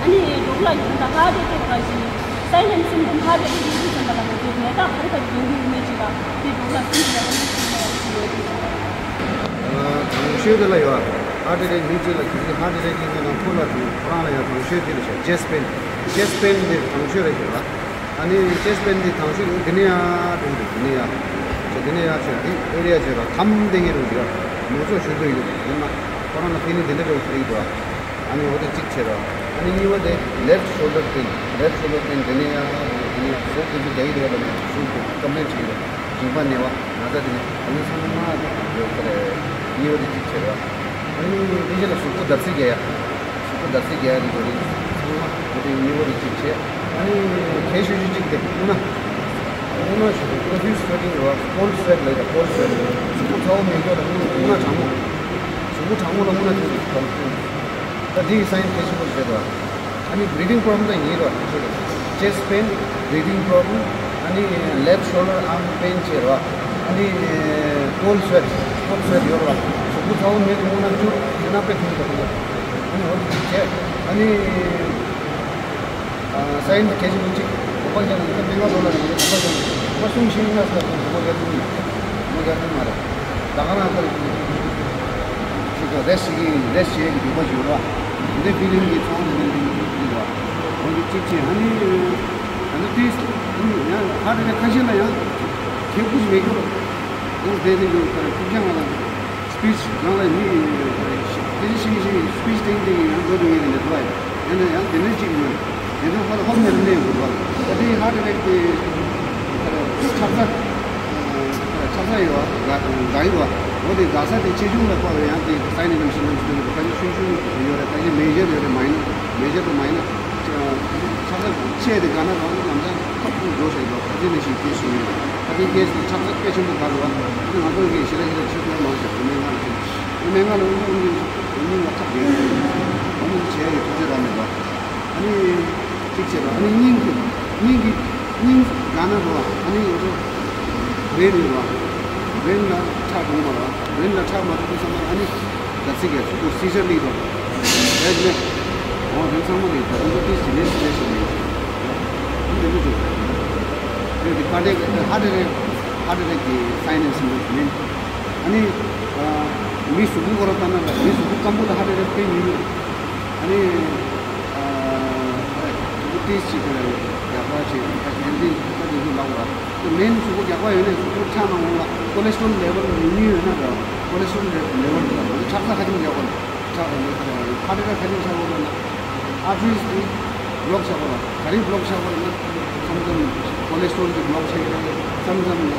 ཨ་ནི་འབྲོག་ལ་ཡོང་ད་ཧར་ཊི་ཨེ་ཊེག་བ་ཞིག་སའེ་ལེན་སིམ་ཊམ་ཧར་ཊི་ཨེ་ཊེག་ཡིན་དུས་ཙམ་པ་ལ་ང་ཚོས་ནད་རྟགས་ག་རེ་ག་རེ་འདོན་གྱི་ཡོད་མེད་ཅིག་ལ་དེ་འབྲོག་ལ་སིམ་ཊམ་ལ་ཨ་ནི་སིམ་ཊམ་ལ་ཡོད་དུས། དང་ཤོས་དེ་ལ་ཡོད། ཧར་ཊི་ཨེ་ཊེག་མི་གཅིག་ལ་གལ་སྲིད་ཧར་ཊི་ཨེ་ཊེག་ཡིན་ན་ཁོ་ལ་དང་ཁོ་རང་ལ་ཡང་དང་ཤོས་དེ་ལ་བྱས། ཅེ་སི་ཊི་པེན། ཅེ་སི་ཊི་པེན་དེ་དང་ཤོས་རེད་ཤག་ལ། ཨ་ནི་ཅེ་སི་ཊི་པེན་དེ་དང་ཤོས་དེ་ནས་ཡར་འགྲོ་གི་འདུག་དེ་ནས་ཡར། ཅེ་དེ་ནས་ཡར་བྱས་དེ་ཨེ་རི་ཡ་བྱས་ལ་ཁམས་དེ་ངེས་རུ་འདུག་མང་ཚོགས་ཞུ་འདོད་ཡོད་ཡིན་ན་ཁོ་རང་ལ་ཕན་ནི་དེ་འདྲ་འགྲོ་གི་འདུག་ཨ་ནི་འོ་དེ་གཅིག་བྱས་ར། ཨ་ནི་གཉིས་པ་དེ་ལེབ་ཤོལ་ཌར་པེན། ལེབ་ཤོལ་ཌར་པེན་དེ་ནས་ཡར་འགྲོ་དེ་ནས་ཡར་གཟུགས་དེ་ཚོ་རྒྱག་གི་འདུག་ལ་ནས་གཟུགས་དེ་ཀམ་པི་ལེན་བྱེད་ཀྱི་འདུག་མཇིང་པ་ན་བ། ན་ཚ་དེ་ནི་ཨ་ནི་ཚང་མ་ཡོད་ས་རེད། གཉིས་པ་དེ་གཅིག་བྱས་ར། ཨ་ནི་དེ་རྗེས་ལ་གཟུགས་པོ་འདར་སིག་རྒྱག་ཡ། གཟུགས་པོ་འདར་སིག་རྒྱག་ཡ་དེ་ཚོ་རེད། ཚང་མ་དེ་གཉིས་པ་དེ་གཅིག་བྱས། ཨ་ནི་གལ་ཤོས་ཤོས་གཅིག་དེ་རྔུལ་ནག་རྔུལ་ནག་ཞུ་དགོས། པོ་རོ་ཕིའུ་སི་སུ་ཝེ་ཊིང་རེད་བ། ཀོལ་ཌི་སུ་ཝེ་ཊི་ལབ་ཡ། ཀོལ་ཌི་སུ་ཝེ་ཊི། གཟུགས་པོ་ཚ་བོ་མེད་མཁན་ལ་རྔུལ་ནག་གྲང་མོ། གཟུགས་པོ་གྲང་མོ་ལ་རྔུལ་ནག་ཐེབས་ཀྱི་འདུག་ད་འདི་ཡི་སའིན་གལ་ཆེན་པོ་རེད་བ། ཨ་ནི་བྷི་རི་ཐིང་པོ་རོབ་ལེམ་ད་ཡིན་རོ། ཅེ་སི་ཊི་པེན། བྷི་རི་ཐིང་པོ་རོབ་ལེམ། ཨ་ནི་ལེབ་ཤོལ་ཌར་ཨརམ་པེན་བྱས་རོ། ཨ་ནི་ཀོལ་སུ་ཝེཊ། ཀོལ་སུ་ཝེཊ་ཡོད་རོ། གཟུགས་པོ་ཚ་བོ་མེད་དུ་སྔོན་ན་བཅུ་ཡིན་ན་དཔེ་ཐུང་དུ། ཨ་ནི་འོ་དེ་བྱས། ཨ་ནི་སའིན་གལ་ཆེན་པོ་གཅིག་དགོངས་པ་རྒྱག་ན་ཡིན་ན་སྨན་ཁང་ནང་ལ་ཡིན་ན་དགོངས་པ་རྒྱག་ན་དགོངས་པ་གསུང་ཤེས་ན་ཟེར་ན་དགོངས་པ་རྒྱག་ཐུབ་ཡིན། དགོངས་པ་རྒྱག་ཐུབ་མ་རེད། ད་ག་རང་ལྟར་ཅིག་རེ་སི་ཊི་བྱེད་ཀྱི་ཡིན། རེ་སི་ཊི་བྱེད་ཡས་ཀྱི་འདོད་པ་ཞིག་ཡོད་ར། འདི་ཕི་ལིང་གི་ཚོང་འདི་འདི་འདི་འདི་ར། འོ་འདི་གཅིག་བྱས། ཨ་ནི་ད་ནི་ཏིས་ཨ་ནི་ཡང་ཧ་རེ་རེ་ཁ་ཤས་ལ་ཡང་ཁེ་ཁུ་མེད་རྒྱུ་ར། འོ་དེ་རེ་ཡོད་ཀྱི་ར། ཁུག་ཀྱང་ང་ལ་སི་པི་ཆི་རང་ལ་མི་ཁ་ཤས་ཤིག་གིས་སི་པི་ཆི་སྟེང་སྟེང་ཡང་འགྲོ་འགྲོ་ངེས་ཀྱི་འདུག་ཨ། ཡིན་ན་ཡང་དེ་འདྲ་གཅིག་ཡོད། དེ་ཚོ་ཧ་ལ་ཧོབ་ནས་གནས་དགོས་པ། ད་ལྟའི་ཧ་ཏི་རེག་དེ་ཁ་ལ་ཆག་ས། ཁ་ལ་ཆག་ས་ཡོད་པ། འགག་ཡོད་པ། འོ་དེ་འགག་ས་དེ་ཆེ་ཆུང་ལ་དཔག་པའི་ཡང་དེ་སའིན་ནི་ལམ་སི་ལམ་སི་ཡོད་རེད། ཁ་ཤས་ཆུང་ཆུང་ཡོད་རེད། མ་ཡིན་ན་ཁ་ཤས་མེ་ཇར་ཡོད་རེད། མ་ཡིན་ན་མེ་ཇར་དང་མ་ཡིན་ན་ཆག་ས་ཆེ་དེ་འགག་ན་རང་ལམ་སང་ཁ་ཕུག་འགྲོ་བྱས་ཡོད་པ། ཁ་ཤས་ནི་ཞིག་སྐྱེས་སོང་ཡོད། ཁ་ཤས་སྐྱེས་སོང་ཆག་ས་དཔེ་ཆེན་པོ་འགག་ཡོད་པ། ང་ཚོ་གིས་ཞེ་དྲག་ཞེ་དྲག་ཆེ་ཚོད་མང་ཆེ་མེད་ང་ལ་ཆེ་མེད་ང་ལ་དངོས་གནས་དངོས་གནས་ང་ཐབས་ཡོད་རེད། དངོས་གནས་བྱས་ཡོད་ཐུགས་རྗེ་རང་མེད་པ། ཨ་ནི་གཅིག་བྱས་པ། ཨ་ནི་སྙིང་གི་སྙིང་གི་སྙིང་ག་ན་རོ། ཨ་ནི་ང་ཚོ་བྷི་རེན་ཡོད་རོ། བྷི་རེན་ལ་ཁྲག་འགྲོ་གི་མ་རོ། བྷི་རེན་ལ་ཁྲག་མ་འགྲོ་དུས་ཙམ་པ་ཨ་ནི་ད་ཚིག་གས་སུ་སི་ཇར་ནི་རོ། རེད་ནས་འོ་དེ་ཚང་མ་རེད། ད་དུང་ཏིས་ཇི་ནེ་སི་རེད་ཟེར་ནས་འདི་འདི་འདུག་རེད། དེ་ཁ་ཏེ་ཧ་ཏེ་རེད། ཧ་ཏེ་རེད་ཀྱི་སའིན་ནི་སི་འདུག་ནི། ཨ་ནི་མི་གཟུགས་པོ་ཁོ་ར་ལྟ་ན་ལ་མི་གཟུགས་པོ་སྐམ་པོ་ལ་ཧ་ཏེ་རེད་དཔེ་ཉུང་ཉུང་། ཨ་ནི། ཨ་ཏིས་ཅིག་ཡག་པ་ཅིག་ཧེལ་ཐི་ད་དེ་ཚོ་ལབ་པ། མེན་གཟུགས་པོ་ཡག་པ་ཡོད་ནས་གཟུགས་པོ་ཆག་ན་འོང་ལ་ཀོ་ལེ་སི་ཊོལ་ལེ་ཝལ་ཉུང་ཉུང་ཡོད་ན་འདྲ། ཀོ་ལེ་སི་ཊོལ་ལེ་ཝལ་འདྲ་ཆག་ས་ཧ་ཅང་ཡག་པ་ཆག་ཧ་ཏེ་ཧ་ཏེ་ཆག་པ་ན་ཨར་ཊི་རིས་དེ་བྷི་ལོག་ཆག་པ་ལ་ག་རེ་བྷི་ལོག་ཆག་པ་ལ་ན་མཚམས་མཚམས་ཀོ་ལེ་སི་ཊོལ་གྱི་བྷི་ལོག་ཆག་ཡོད་རེད། མཚམས་མཚམས་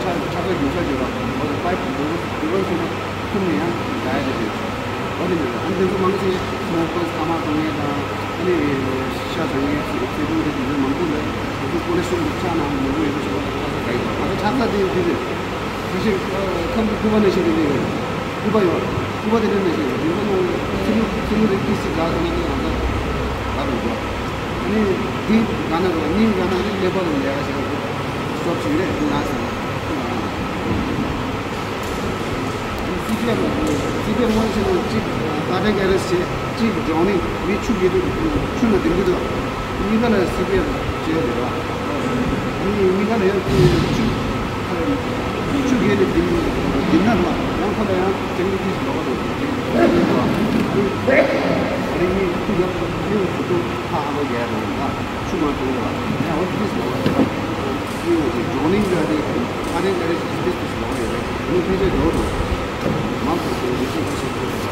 ཆག་ཆག་པའི་རྒྱུ་ཆ་ཡོད་པ་འོ་དེ་པའིབ་འདུག་དེ་བར་གསུམ་ཐུམ་ནས་ཡང་འདྲ་ཡ་རེད། འོ་དེ་འདྲ་རེད། ཨ་ནི་དེ་ཚོ་མང་ཆེ་སི་མོ་ཀར་ཐ་མག་འཐུང་མཁན་དང་ཨ་ནི་ཤ་ཟ་མཁན་ཚེ་ཚེ་ཐུང་དེ་དེ་ཚོ་མང་པོ་ལ་དེ་ཚོ་ཀོ་ལེ་སི་ཊོལ་གྱི་ཆག་ན་མང་པོ་ཡོད་པ་ཞིག་ལ་ཆག་ས་ག་ཡོད་པ། ང་ཚོ་ཆག་ས་དེ་དེ་རེད། ཁ་ཤས་ཁམས་ཀྱི་སྐུད་པ་ནང་བཞིན་དེ་འདྲ་ཡོད། སྐུད་པ་ཡོད། སྐུད་པ་དེ་འདྲ་ནང་བཞིན་ཡོད། དེ་ཚོ་ནང་ཚིལ་ལུ་ཚིལ་ལུ་རེ་ཏིས་ཅིག་འགག་སོང་ན་དེ་ང་ཚོ་འགག་པ་ཡོད། ནི་འདི་ག་ན་རོ་ནི་ག་ན་ནི་ལེ་པར་ལ་ཡ་ཞིག་སྟོབས་ཤིག་རེད་འདི་ང་ཟེར། སི་པི་ཨར་སི་པི་ཨར་དངོས་ཆེ་ནི་གཅིག་ཀར་ཌི་ཡག་ཨེ་རེ་སི་བྱས། གཅིག་ཌོ་ནིང་། མི་ཆུ་རྐྱལ་དུ་ཆུ་ནང་ལྡིང་གི་འདུག་གཉིས་ཀ་ལ་སི་པི་ཨར་བྱས་ཡོད་རེད་བ། ཨ་ནི་གཉིས་ཀ་ལ་ཡང་ཆུ་ཆུ་རྐྱལ་ནས་ལྡིང་ལྡིང་ན་རེད་བ། ཡང་ཁོ་ལ་ཡང་ཅང་གི་ཏིས་ལོག་པ་རེད། ཨ་ནི་གཉིས་ཁུ་ཡག་ཁུ་ཡག་ཁུ་ཡག་ཁུ་ཐག་ཧ་ལོ་ཡ་རེད་བ། ཆུ་མ་ཐུག་རེད་བ། ཡང་འོ་ཏིས་ལོག་པ་རེད་བ། ཨ་ནི་འོ་ཏིས་ཌོ་ནིང་ག་རེད། ཨ་རེ་ག་རེ་ཏིས་ཏིས་ལོག་པ་ཡོད་རེད། ཨ་ནི་ཕལ་ཆེར་ཡོད་རེད། མང་པོ་ཞིག་ཡོད་རེད།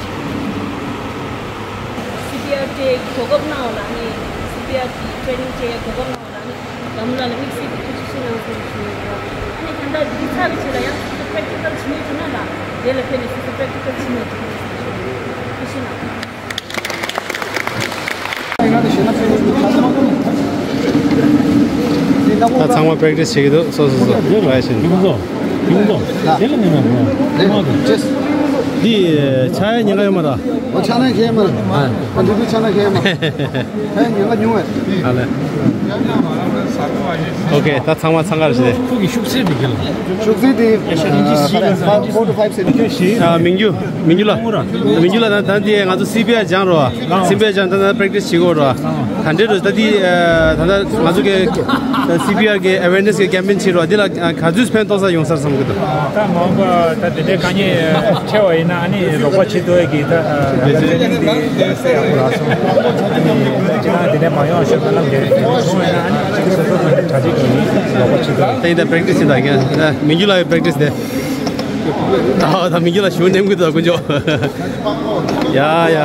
སི་པི་ཨར་སྤྲད་གོ་སྐབས་གནང་བ་ལ་ནི་སི་པི་ཨར་གི་ཊེ་རེ་ནིང་སྤྲད་གོ་སྐབས་གནང་བ་ལ་ནི་ལམ་ལ་ལ་དམིགས་བསལ་གྱི་ཐུགས་རྗེ་ཆེ་གནང་ཟེར་ཞུ་ཡོད་ར། ཨ་ནི་ད་ལྟ་འདི་ཚར་བའི་རྗེས་ལ་ཡང་སོ་སོ་པེ་རེག་ཊི་ཀལ་བྱེད་མུས་བྱུང་ན་ལ་དེ་ལ་ཕེབས་ནས་སོ་སོ་པེ་རེག་ཊི་ཀལ་བྱེད་མུས་བྱུང་ན་ཟེར་ཞུ་ཡོད། ཐུགས་རྗེ་ཆེ་གནང་། ད་ཚང་མ་པེ་རེག་ཊི་སི་བྱེད་ཀྱི་འདུག་སོ་སོ་སོ་རེད་བཞིན། ཡོང་ཚོ། ཡོང་ཚོ། དེ་ལ་ནི་མ་འགྲོ། མ་འགྲོ། འདི་ཆ་ཡ་ཉེན་ཁ་ཡོད་མ་རེད། འོ་ཆ་ན་ཁྱེད་མ་རེད། ཨ་འདི་དུས་ཆ་ན་ཁྱེད་མ་རེད། ཨ་ཉེན་ཁ་ཉུང་བས། ཨ་ལེ། ཨོ་ཁེ། ད་ཚང་མ་འཚང་ཁ་རེད་ཤག་ཁོ་གི་ཤུགས་ཚད་འདི་ག་ལ། ཤུགས་ཚད་དེ་ཨ་four to five centimeters། ཨ་མིང་རྒྱུ། མིང་རྒྱུ་ལ། མིང་རྒྱུ་ལ་ད་ད་འདི་ང་ཚོ་སི་པི་ཨར་སྦྱངས་རོ། སི་པི་ཨར་སྦྱངས་ད་ད་པེ་རེག་ཊི་སི་བྱེད་དགོས་རོ། ག་འདྲས་རེད་ད་འདི་ད་ད་ང་ཚོ་གི་སི་པི་ཨར་གི་ཨ་ཝེར་ནེ་སི་གི་ཀེམ་པེན་བྱེད་རོ། འདི་ལ་ག་ཚོད་ཕན་ཐོགས་ས་ཡོང་ས་རེད་བསམ་གི་འདུག་ད་མ་འོངས་པ་ད་དེ་འདྲའི་དཀའ་ངལ་འཕྲད་པ་ཡིན་ན་ཨ་ནི་རོགས་པ་བྱེད་ཐུབ་ཡས་ཀྱི་ད་ད་ཊེ་རེ་ནིང་འདི་སེ་ཡག་པོ་རག་སོང་། ཨ་ནི་ཁྱེད་རང་དེ་འདྲའི་མ་ཡོང་བ་ཤོད་ད་ལམ་འདི་བྱུང་ཡིན་ན་ཨ་ནི་ཁྱེད་ཚོ་སོ་སོ་ནས་གྲ་སྒྲིག་གི་ཡིན། རོགས་པ་བྱེད་ཐུབ་ཡས། ད་ཡིན་ད་པེ་རེག་ཊི་སི་ཡིན་ད་ངས་ད་མིང་རྒྱུ་ལ་ཡོད་པེ་རེག་ཊི་སི་དེ། ད་ད་མིང་རྒྱུ་ལ་ཞུ་ནེམ་གི་ད་དཀོན་མཆོག་ཡ་ཡ། ཡ་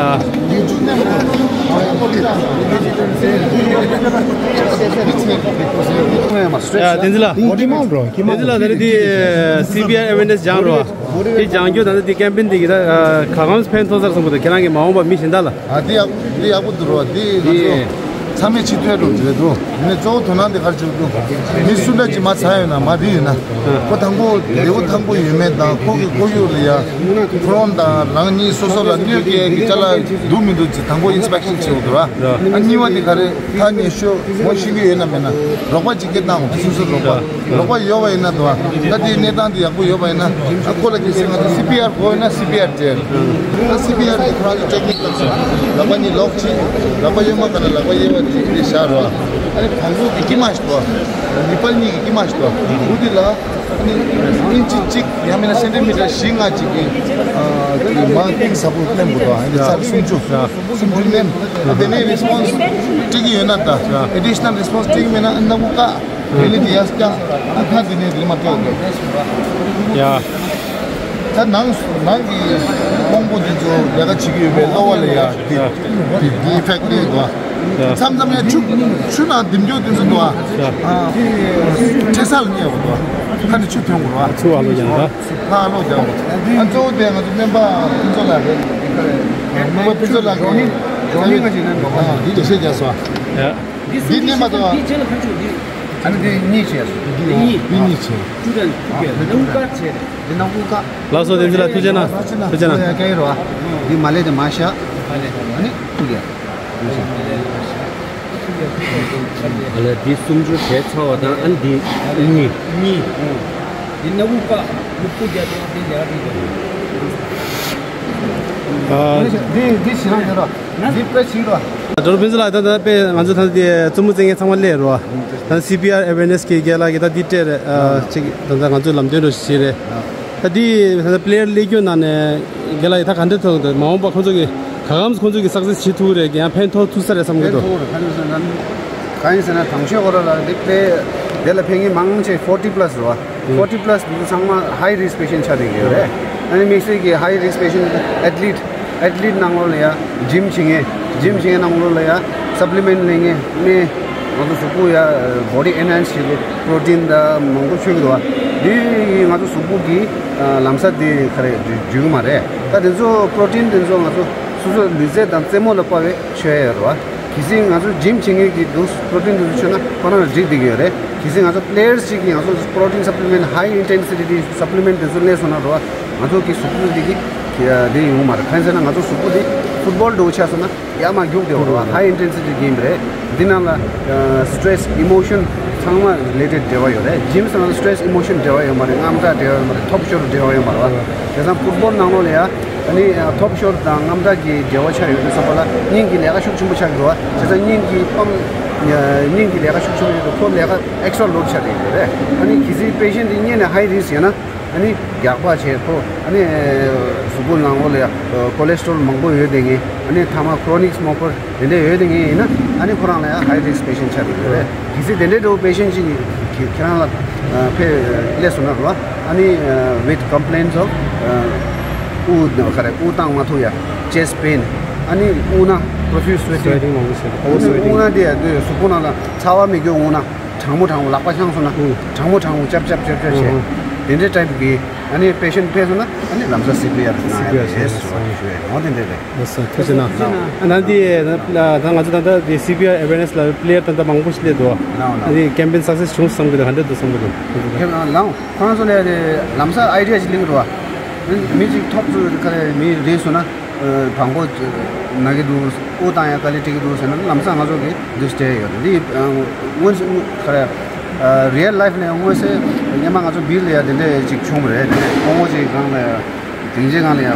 བསྟན་འཛིན་ལགས། བསྟན་འཛིན་ལགས་ད་རེས་འདི་སི་པི་ཨར་ཨ་ཝེར་ནེ་སི་སྦྱངས་རོ། འདི་སྦྱངས་རྒྱུ་ད་ནི་འདི་ཀེམ་པེན་འདི་གི་ད་ག་གམ་ཕན་ཐོགས་ས་རེད་བསམ་གི་འདུག་ཁྱེད་རང་གི་མ་འོངས་པ་མི་གཞན་དག་ལ། ཨ་འདི་ཡག་འདི་ཡག་པོ་འདུག་རོ། འདི་ང་ཚོ་ཚང་མས་ཕྱི་ཐོན་རོགས་བྱེད་འདུག་ནི་གཙོ་བོ་དོ་སྣང་འདི་གར་བྱེད་འདུག་མི་སུ་འདྲ་ཅིག་མ་ཚར་ཡོད་ན་མ་འདི་ཡོད་ན་ཁོ་དང་པོ་ལེའུ་དང་པོ་ཡོད་མེད་དང་ཁོ་གི་ཁོར་ཡུག་ལ་ཡ་ཁོ་རང་དང་རང་ཉིད་སོ་སོ་ལ་གནོད་སྐྱེལ་གྱི་ཅ་ལག་འདུག་མི་འདུག་ཅིག་དང་པོ་ཨིན་སི་པེག་ཤན་བྱེད་འདུག་ར། ཨ་གཉིས་པ་འདི་ག་རེ་ཐག་ཉེ་ཤོས་ངོ་ཤེས་ཀྱི་ཡོད་ན་མེད་ན་རོགས་པ་ཅིག་སྐད་བཏང་འོང་སོ་སོ་རོགས་པ། རོགས་པ་ཡོད་པ་ཡིན་ན་དོ། ད་དེའི་གནས་སྟངས་དེ་ཡག་པོ་ཡོད་པ་ཡིན་ན་ཨ་ཁོ་ལ་གལ་སྲིད་ང་ཚོ་སི་པི་ཨར་དགོས་ཡོད་ན་སི་པི་ཨར་སྤྲད། ད་སི་པི་ཨར་དེ་ཁོ་རང་ཚོ་ཊེག་ནིག་ལབ་སོང་། ལག་པ་གཉིས་ལོག་བྱེད། ལག་པ་གཡོན་མ་ག་ལ་ལག་པ་གཡས་པ་དེ་དེ་བཞག་རོགས། ཨ་ནི་བོང་ཀུ་གི་དཀྱིལ་མ་ཞིག་དོ། ནི་པལ་གཉིས་ཀྱི་དཀྱིལ་མ་ཞིག་དོ། འུ་དེ་ལ་ཨ་ནི་ཨིན་ཅི་གཅིག་ཡང་མིན་ན་སེན་ཊི་མི་ཊར་བཞི་ལྔ་གཅིག་གི་ཨ་དེ་མ་གཏིང་ཟབ་པོ་ལེན་དགོས་དོ། ཨ་ནི་ཚར་སུམ་ཅུ། སུམ་ཅུ་ལེན། དེ་ནས་རེ་སི་པོན་སི་སྤྲད་ཀྱི་ཡོད་ན་ད། ཨེ་ཌི་ཤི་ནལ་རེ་སི་པོན་སི་སྤྲད་ཀྱི་མེད་ན་ཨ་ནི་སྣ་ཁུག་བཀག་དེ་ནས་དེ་ཡར་བརྐྱངས། ཨ་ཁ་དེ་ནས་དེ་ལ་མ་ཐོག་དགོས། ཡ། ད་ནང་ནང་གི་ཀོང་པོ་འདི་ཚོ་ལས་ཀ་བྱེད་ཀྱི་ཡོད་པའི་གློ་བ་ལ་ཡ་དེ་དེ་དེ་ཨི་ཕེག་ཊི་སླེབས་འདུག་ཡ། མཚམས་མཚམས་ཡ་ཆུ་ཆུ་ནང་ལྡེམ་རྒྱུ་དེ་ཚོ་འདུག་ཨ། ཡ། ཨ་འཕྲལ་སར་ལ་རྙེད་པ་འདུག་ཁ་ནས་ཆུ་ཐོན་དགོས་རེད་བ། ཆུ་ཨ་ལོ་ཡང་ད། ཕ་ཨ་ལོ་རྒྱག་དགོས། ཨ་གཙོ་བོ་དེ་ང་ཚོ་སྨན་པ་ཕུན་ཚོགས་ལགས་རེད། སྨན་པ་ཕུན་ཚོགས་ལགས་ཀྱིས་འདི་འགྲེལ་བཤད་རྒྱག་སོང་། ཡ། འདི་སྣེ་མ་དང་། འདི་རྗེས་ལ་ཁ་ཆུ་འདི། ཨ་ནི་འདི་གཉིས་བྱས་སོང་། འདི་གཉིས། འདི་གཉིས་བྱས། ཀྲུ་ཀྲན་ཀྲུ་ཀྲན་ནམ་ཀ་བྱས་རེད། འདི་ནམ་ཀ། ལགས་སོ་བསྟན་འཛིན་ལགས་ཐུགས་རྗེ་གནང་། ཐུགས་རྗེ་གནང་། ཡ་སྐད་ཡིག་རོ། འདི་མ་ལས་དེ་མ་བཞག་ཨ་ནི་ཐུགས་རྗེ། ཨ་ལས་འདི་སུམ་ཅུ་བྱས་ཚར་བ་དང་ཨ་ནི་འདི་གཉིས། གཉིས། འདི་སྣ་ཁུག་བཀག་སྣ་ཁུག་རྒྱག་དང་འདི་ལས་ཀ་འདི་འདི་འདི་ཞེ་དྲག་ཡོད་ར། འདི་དཔེ་ཞིག་ར། ཌོག་ཊར་ཕུན་ཚོགས་ལགས་ད་ལྟ་དཔེ་ང་ཚོ་ད་ལྟ་དེ་རྩེད་མོ་རྩེད་མཁན་ཚང་མ་སླེབས་རོ། ད་སི་པི་ཨར་ཨེ་ཝེར་ནེ་སི་གི་རྒན་ལགས་ཀྱིས་ད་འདི་སྤྲད་རེད། ཅིག་ད་ལྟ་ང་ཚོའི་ལམ་སྟོན་རོ་ཞིག་བྱས་རེད། ད་འདི་ད་ལྟ་པི་ལེ་ཡར་སླེབས་རྒྱུ་ནང་ནས་རྒན་ལགས་ཀྱིས་ད་ག་འདྲ་ཐོན་འདུག་མ་འོངས་པ་ཁོང་ཚོ་གི་ག་གམ་ཁོང་ཚོ་གི་སག་སེ་སི་བྱེད་ཐུབ་རེད། ཡང་ཕན་ཐོགས་ཐུབ་ས་རེད་བསམ་གི་འདུག་ཕན་ཐོགས་རེད། ག་རེ་ཟེར་ན་ག་རེ་ཟེར་ན་དང་ཤོས་ཁོ་ར་ལ་འདི་པི་ལེ་ཡར་ལ་ཕེབས་མཁན་མང་ཆེ་ཕོར་ཊི་པ་ལ་སི་རེད་བ། ཕོར་ཊི་པ་ལ་སི་འདི་ཚོ་ཚང་མ་ཧའི་རིསྐ་པེ་ཤེན་ཊི་ཆགས་བསྡད་ཀྱི་ཡོད་རེད། ཨ་ནི་དམིགས་བསལ་གྱི་ཧའི་རིསྐ་པེ་ཤེན་ཊི་ཨེ་ཐི་ལིཊ། ཨེ་ཐི་ལིཊ་ནང་ལོགས་ལ་ཡ་ཇིམ་བྱེད་མཁན། ཇིམ་བྱེད་མཁན་ནང་ལོགས་ལ་ཡ་སབ་ལི་མེན་ཊི་ལེན་མཁན་སྨན། ང་ཚོ་གཟུགས་པོ་ཡ་བོ་ཌི་ཨེན་ཧན་སི་བྱེད་དགོས་པོ་རོ་ཊིན་ད་མང་པོ་མཆོད་ཀྱི་འདུག་བ། འདི་ང་ཚོ་གཟུགས་པོ་གི་ལམ་སང་དེ་ག་རེ་འཇུ་གི་མ་རེད། ད་དེ་ཚོ་པོ་རོ་ཊིན་དེ་ཚོ་ང་ཚོ་སོ་སོ་ལུས་རྩལ་དང་རྩེད་མོ་ལ་དཔག་པའི་མཆོད་ཡ་ཡོད་རེད་བ། གལ་སྲིད་ང་ཚོ་ཇིམ་བྱེད་མཁན་གྱི་འདུག་པོ་རོ་ཊིན་དེ་ཚོ་མཆོད་ན་ཁོ་རང་ལ་འགྲིག་བསྡད་ཀྱི་ཡོད་རེད། གལ་སྲིད་ང་ཚོ་པི་ལེ་ཡར་ཅིག་གིས་ང་ཚོ་པོ་རོ་ཊིན་སབ་ལི་མེན་ཊི་ཧའི་ཨིན་ཊེན་སི་ཊི་སབ་ལི་མེན་ཊི་དེ་ཚོ་ལེན་སོང་ན་རོ། ང་ཚོ་གི་གཟུགས་པོ་འདི་གི་དེ་ཡོང་མ་རེད། གང་ཡིན་ཟེར་ན་ང་ཚོ་གཟུགས་པོ་འདི་ ཕུཊ་བོལ་འདྲ་བོ་ཆགས་སོང་ན་ཡག་མ་རྒྱུག་བདེ་བ་རེད་བ། ཧའི་ཨིན་ཊེན་སི་ཊི་གེམ་རེད། འདི་ནང་ལ་སི་ཊེ་རེ་སི་ཨི་མོ་ཤན་ཚང་མ་རི་ལེ་ཊེཌ་འབྲེལ་བ་ཡོད་རེད། ཇིམ་ཟེར་ན་སི་ཊེ་རེ་སི་ཨི་མོ་ཤན་འབྲེལ་བ་ཡོད་མ་རེད། དངངས་སྐྲག་འབྲེལ་བ་ཡོད་མ་རེད། ཐོབ་ཤོར་འབྲེལ་བ་ཡོད་མ་རེད་བ། དེ་ཙང་ཕུཊ་བོལ་ནང་ལོགས་ལ་ཡ་ཨ་ནི་ཐོབ་ཤོར་དང་དངངས་སྐྲག་གི་འབྲེལ་བ་ཆགས་ཡོད་དུས་ཙམ་པ་ལ་སྙིང་གི་ལས་ཀ་ཤུགས་ཆེན་པོ་ཆགས་ཀྱི་འདུག་བ། བྱས་ཙང་སྙིང་གི་པམ་སྙིང་གི་ལས་ཀ་ཤུགས་ཆེན་པོ་ཡོད་དུས་ཁོ་ལས་ཀ་ཨེག་སི་ཊ་ར་ལོཌ་ཆགས་བསྡད་ཡོད་རེད། ཨ་ནི་གལ་སྲིད་པེ་ཤེན་ཊི་དེ་གཉེན་ནས་ཧའི་རིསྐ་ཡོད་ན། ཨ་ནི་རྒྱགས་པ་བྱས་ཁོ། ཨ་ནི་གཟུགས་པོ་ནང་ལོགས་ལ་ཡ་ཀོ་ལེ་སི་ཊོ་རོལ་མང་པོ་ཡོད་དེ་ངེས། ཨ་ནི་ཐ་མ་ཁོ་རོ་ནིག་སི་མོ་ཀར་དེ་འདྲས་ཡོད་དེ་ངེས་ཡིན་ན། ཨ་ནི་ཁོ་རང་ལ་ཡ་ཧའི་རིསྐ་པེ་ཤེན་ཊི་ཆགས་ཀྱི་ཡོད་རེད། གལ་སྲིད་དེ་འདྲས་འདྲ་བོ་པེ་ཤེན་ཊི་ཅིག་ཁྱེད་རང་ལ་ཕེབས་སླེབས་སོང་ན་རེད་བ། ཨ་ནི་with complaints of དབུགས་ག་རེ་དབུགས་བཏང་མ་ཐུབ་ཡ། ཅེ་སི་ཊི་པེན། ཨ་ནི་དབུགས་ན་པོ་རོ་ཕིའུ་སི་སི་ཝེ་ཊིང་། སི་ཝེ་ཊིང་མང་པོ་བྱེད། ཨོ་སི་ཝེ་ཊིང་། དབུགས་ན་དེ་ཡ་དེ་གཟུགས་པོ་ནང་ལ་ཚ་བ་མི་དགོས། དབུགས་ན་གྲང་མོ་གྲང་མོ་ལག་པ་འཆང་སོང་ན་ཨུ་གྲང་མོ་གྲང་མོ་ཅབ་ཅབ་ཅབ་ཅབ་བྱས། ཨུ་དེ་འདྲའི་ཊའིབ་གི་ཨ་ནི་པེ་ཤེན་ཊི་ཕེབས་སོང་ན་ཨ་ནི་ལམ་སང་སི་པི་ཨར་གནང་ཡ་རེད་ཟེར་བ་ཞུ་ཡ། འོ་དེ་འདྲ་རེད། ལགས་སོ། ཐུགས་རྗེ་གནང་། ཨ་ནི་འདི་ད་ང་ཚོ་ད་ལྟ་འདི་སི་པི་ཨར་ཨེ་ཝེར་ནེ་སི་ལ་པི་ལེ་ཡར་ད་ལྟ་མང་པོ་ཞིག་སླེབས་འདུག་ལའོ་ལའོ། ཨ་འདི་ཀེམ་པེན་སག་སེ་སི་བྱུང་བསམ་གི་འདུག་ག་འདྲ་འདུག་བསམ་གི་འདུག་ཁྱེད་རང་ལའོ། ཁོ་རང་ཚོ་ལ་དེ་ལམ་སང་ཨའི་ཌི་ཡ་ཞིག་སླེབས་འདུག་བ། མི་གཅིག་ཐོབ་ཚུལ་ག་རེ་མི་རེད་སོང་ན། བྲང་ཁོག་ན་གི་འདུག་དབུགས་བཏང་ཡ་དཀའ་ལས་འཕྲད་ཀྱི་འདུག་ཟེར་ན་ལམ་སང་ང་ཚོ་གིས་འདི་སྤྲད་ཡོད་རེད། འདི་སྔོན་ག་རེ་རི་ཡལ་ལའིཕ་ནས་མངོན་གསལ་སྔོན་མ་ང་ཚོ་བིལ་ལ་ཡ་དེ་འདྲ་ཅིག་བྱུང་བ་རེད། དེ་ནས་སྐུ་ངོ་ཅིག་སྒང་ལ་ཡ་དེང་ཅིག་སྒང་ལ་ཡ་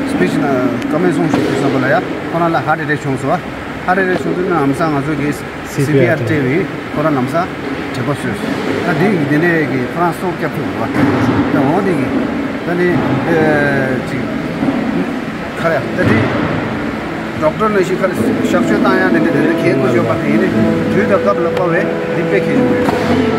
སི་པི་ཆི་ན་ཀོ་མེན་སོང་ཞུ་དུས་ཙམ་པ་ལ་ཡ་ཁོ་རང་ལ་ཧར་ཊི་ཨེ་ཊེག་བྱུང་སོང་བ། ཧར་ཊི་ཨེ་ཊེག་བྱུང་དུས་ན་ལམ་སང་ང་ཚོ་གིས་སི་པི་ཨར་སྤྲད་པས་ཁོ་རང་ལམ་སང་དྲེག་པ་གསོས་སོང་། ད་འདི་ཡིན་འདི་འདྲའི་གི་ཁོ་རང་སྲོག་སྐྱབས་ཐུབ་པ། ད་འོ་འདི་གི་ད་ནི་ཅིག་ཁ་ཡ་ད་འདི་ཌོག་ཊར་ནང་བཞིན་ཁ་ལ་གཤག་བཅོས་བཏང་ཡ་འདི་འདྲ་འདི་འདྲ་གལ་དགོས་ཡོད་པ་དེ་ཡིན་ནི་དུས་དང་སྐབས་ལ་དཔག་པའི་འདི་དཔེ་གལ་ཆེན་པོ་ཡོད།